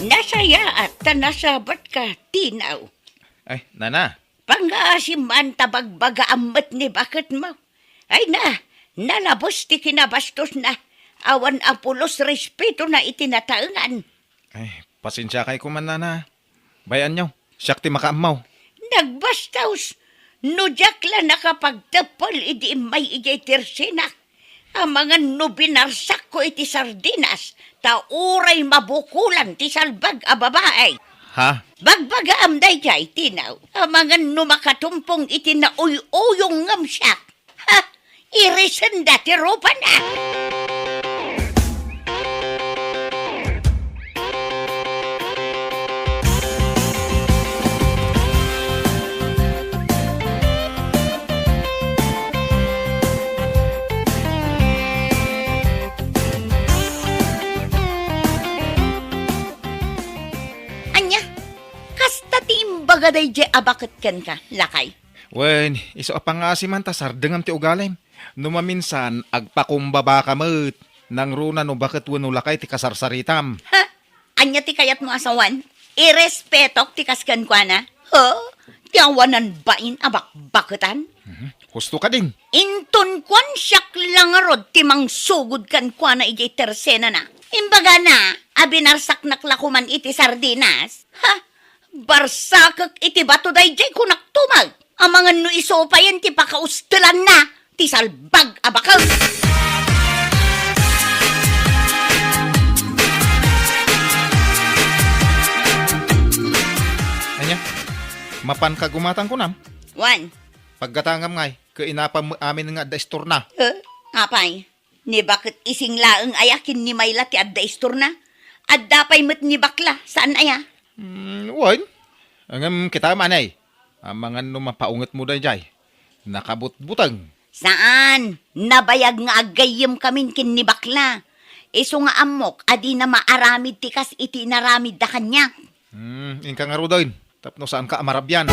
Nasayaat ta nasabatka, Tinaw. Ay, nana. Pangngaasim man ta bagbagaam met ni baketmo. Ay na, nalabes ti kinabastosna. Awan a pulos respetona iti nataengan. Ay, pasensiakay koma, nana. Bay-anyo, siak ti makaammo. Nagbastos! No diak la nakapagteppel idi immay idiay tersinak, amangan no binarsakko iti sardinas, ta uray mabukolan ti salbag a babai. Ha? Bagbagaam daydiay, Tinaw, amangan no makatumpong iti nauy-uyong ngem siak. Ha? Irisenda ti rupana! Ania? Kasta ti imbaga daydiay a baket kenka, lakay? Wen, isu a pangngaasim man ta sardengam ti ugalim. No maminsan, agpakumbaba ka met. Nangruna no baket wenno lakay ti kasarsaritam. Ha? Ania ti kayatmo a sawen? Irespetok ti kas kenkuana? Ha? Ti awanan bain a bakbaketan? Mhm. Husto kadin. Inton kuan, siak la ngarud ti mangsugod kenkuana idiay tersenana. Imbagana a binarsaknak la koman iti sardinas. Ha? Barsakek iti bato daydiay, kunak tumaw. Amangan no isu payen ti pakaustelanna ti salbag a baket. Ania? Mapanka gumatang kunam? Wen. Paggatangam ngay, ket inapam met amin nga adda istorna. Eh, apay? Ni baket ising laeng aya ken ni Mayla ti adda istorna? Adda pay met ni bakla, saan aya? Hmm, wen. Ngem kitam, anay. Amangan no mapaungetmo daydiay. Nakabutbuteng. Saan? Nabayag nga aggayyemkamin ken ni bakla. Isu nga ammok a dina maaramid ti kas iti inaramidda kaniak. Hmm, inka ngaruden. Tapno saanka a marabian.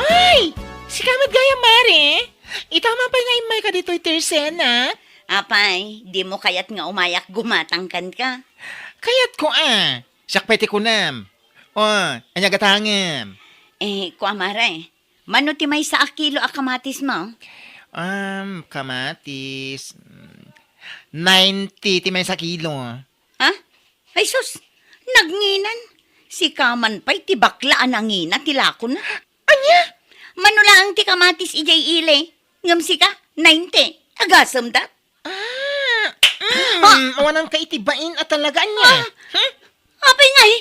Ay! Sika met gayam, Mare? Ita man pay nga immayka ditoy tersenak? Apay, dimo kayat nga umayak gumatang kenka? Kayatko a. Siak pay ti kunam. O, ania gatangem? Eh, kua, Mare, mano ti maysa a kilo a kamatismo? Um, kamatis, mm, ninety ti maysa a kilo. Ha? Ay sus, nagnginan. Sika man pay ti bakla a nangina ti lakona. Ania? Mano laeng ti kamatis idiay ili, ngem sika, ninety. Agasemda. Ah, mm, ah, awananka iti bain a talaga, ania? Ah, hmm? Apay ngay,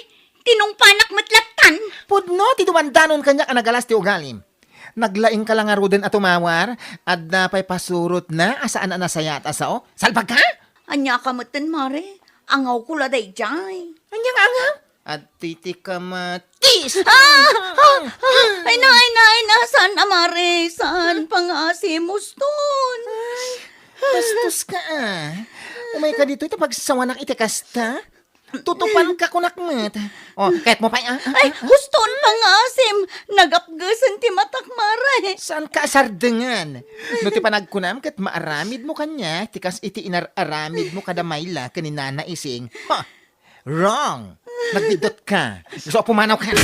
tinungpanak met lattan. Pudno ti dumandanon kaniak a nagalas ti ugalim. Naglaingka la ngaruden a tumawar, adda pay pasurotna a saan a nasayaat a sao? Salbagka? Ania ka metten, Mare? Angawko la daydiay. Ania nga angaw? Adtoy ti kamatis. Ah! Ah! Ah! Ay na, ay na, ay na. Saan a, Mare? Saan? Pangngaasim, huston. Ay, bastoska a. Umayka ditoy ta pagsawanak iti kasta. Tutupanka kunak met. O, kayatmo pay, ah, ah, ay, ah, ah. Huston, pangngaasim. Nagapgesen ti matak, Mare. Saanka a sardengan? No ti panagkunam ket maaramidmo kaniak ti kas iti inar-aramidmo kada Mayla ken ni Nana Ising. Ha! Wrong! Nagbiddut ka. Gusto ko pumanaw ka.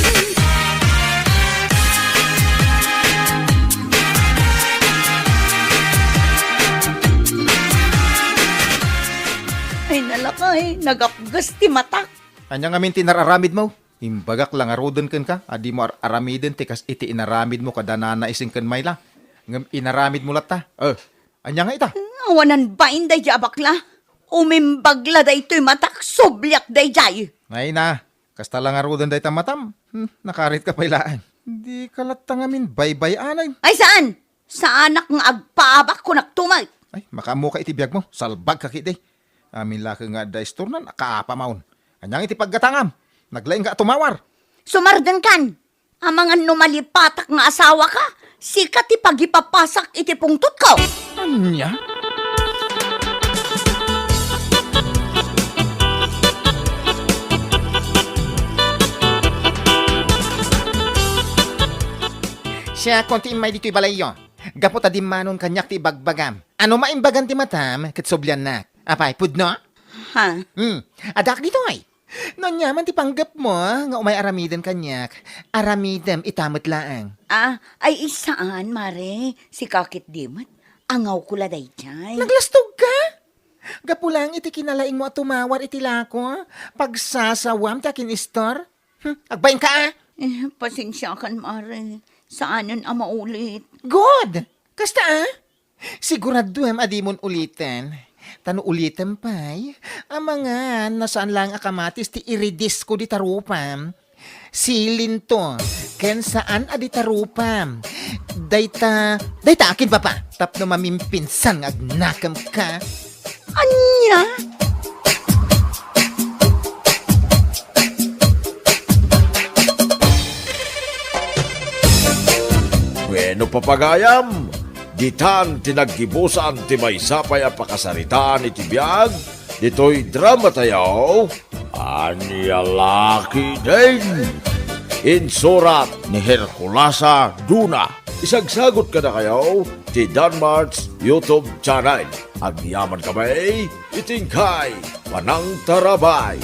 Ay, nalakay, nagapges ti matak. Ania ngamin ti inar-aramidmo? Imbagak la ngaruden kenka a dimo ar-aramiden ti kas iti inaramidmo kada Nana Ising ken Mayla. Ngem inaramidmo latta. Eh, ania nga ita? Awanan bain daydiay a bakla. Umimbag la daytoy matak, subliak daydiay. Ay na, kasta la ngaruden dayta matam. Hmm, nakaritka pay laeng. Dika latta ngamin baybay-anen. Ay saan? Saanak nga agpaabak, kunak tumaw. Ay, makaammoka iti biagmo. Salbagka ketdi. Amin la ket nga adda istorna, nakaapamon. Ania nga iti paggatangam? Naglaingka a tumawar. Sumardengkan. Amangan no malipatak nga asawaka, sika ti pagipapasak iti pungtotko. Ania? Siakon ti immay ditoy balayyo. Gapu ta dimmanon kaniak ti ibagbagam. Ano maimbagan ti matam ket subliannak. Apay, pudno? Ha? Hmm. Addaak ditoy. No aniaman ti panggepmo nga umay aramiden kaniak, aramidem ita met laeng. Ah, ay, saan, Mare. Sika ketdi met. Angawko la daydiay. Naglastogka? Gapu laeng iti kinalaingmo a tumawar iti lako, pagsasawam ti akin-istor? Hmm, agbainka a! Eh, pasensiakan, Mare. Saanen a maulit. Good! Kasta a? Siguraduem a dimon uliten. Ta no ulitem pay, amangan no saan laeng a kamatis ti iridisko dita rupam. Silinto, ken saan a dita rupam. Dayta, dayta akin, papa. Tapno mamimpinsan nga agnakemka. Ania? Bueno, papagayam, Ditan ti naggibusan ti maysa pay a pakasaritaan iti biag ditoy dramatayo, Ania La Ketdin. Insurat ni Herculasa Duna. Isagsagot kadakayo ti Danmart's YouTube channel. Agyaman kami iti inkay panangtarabay.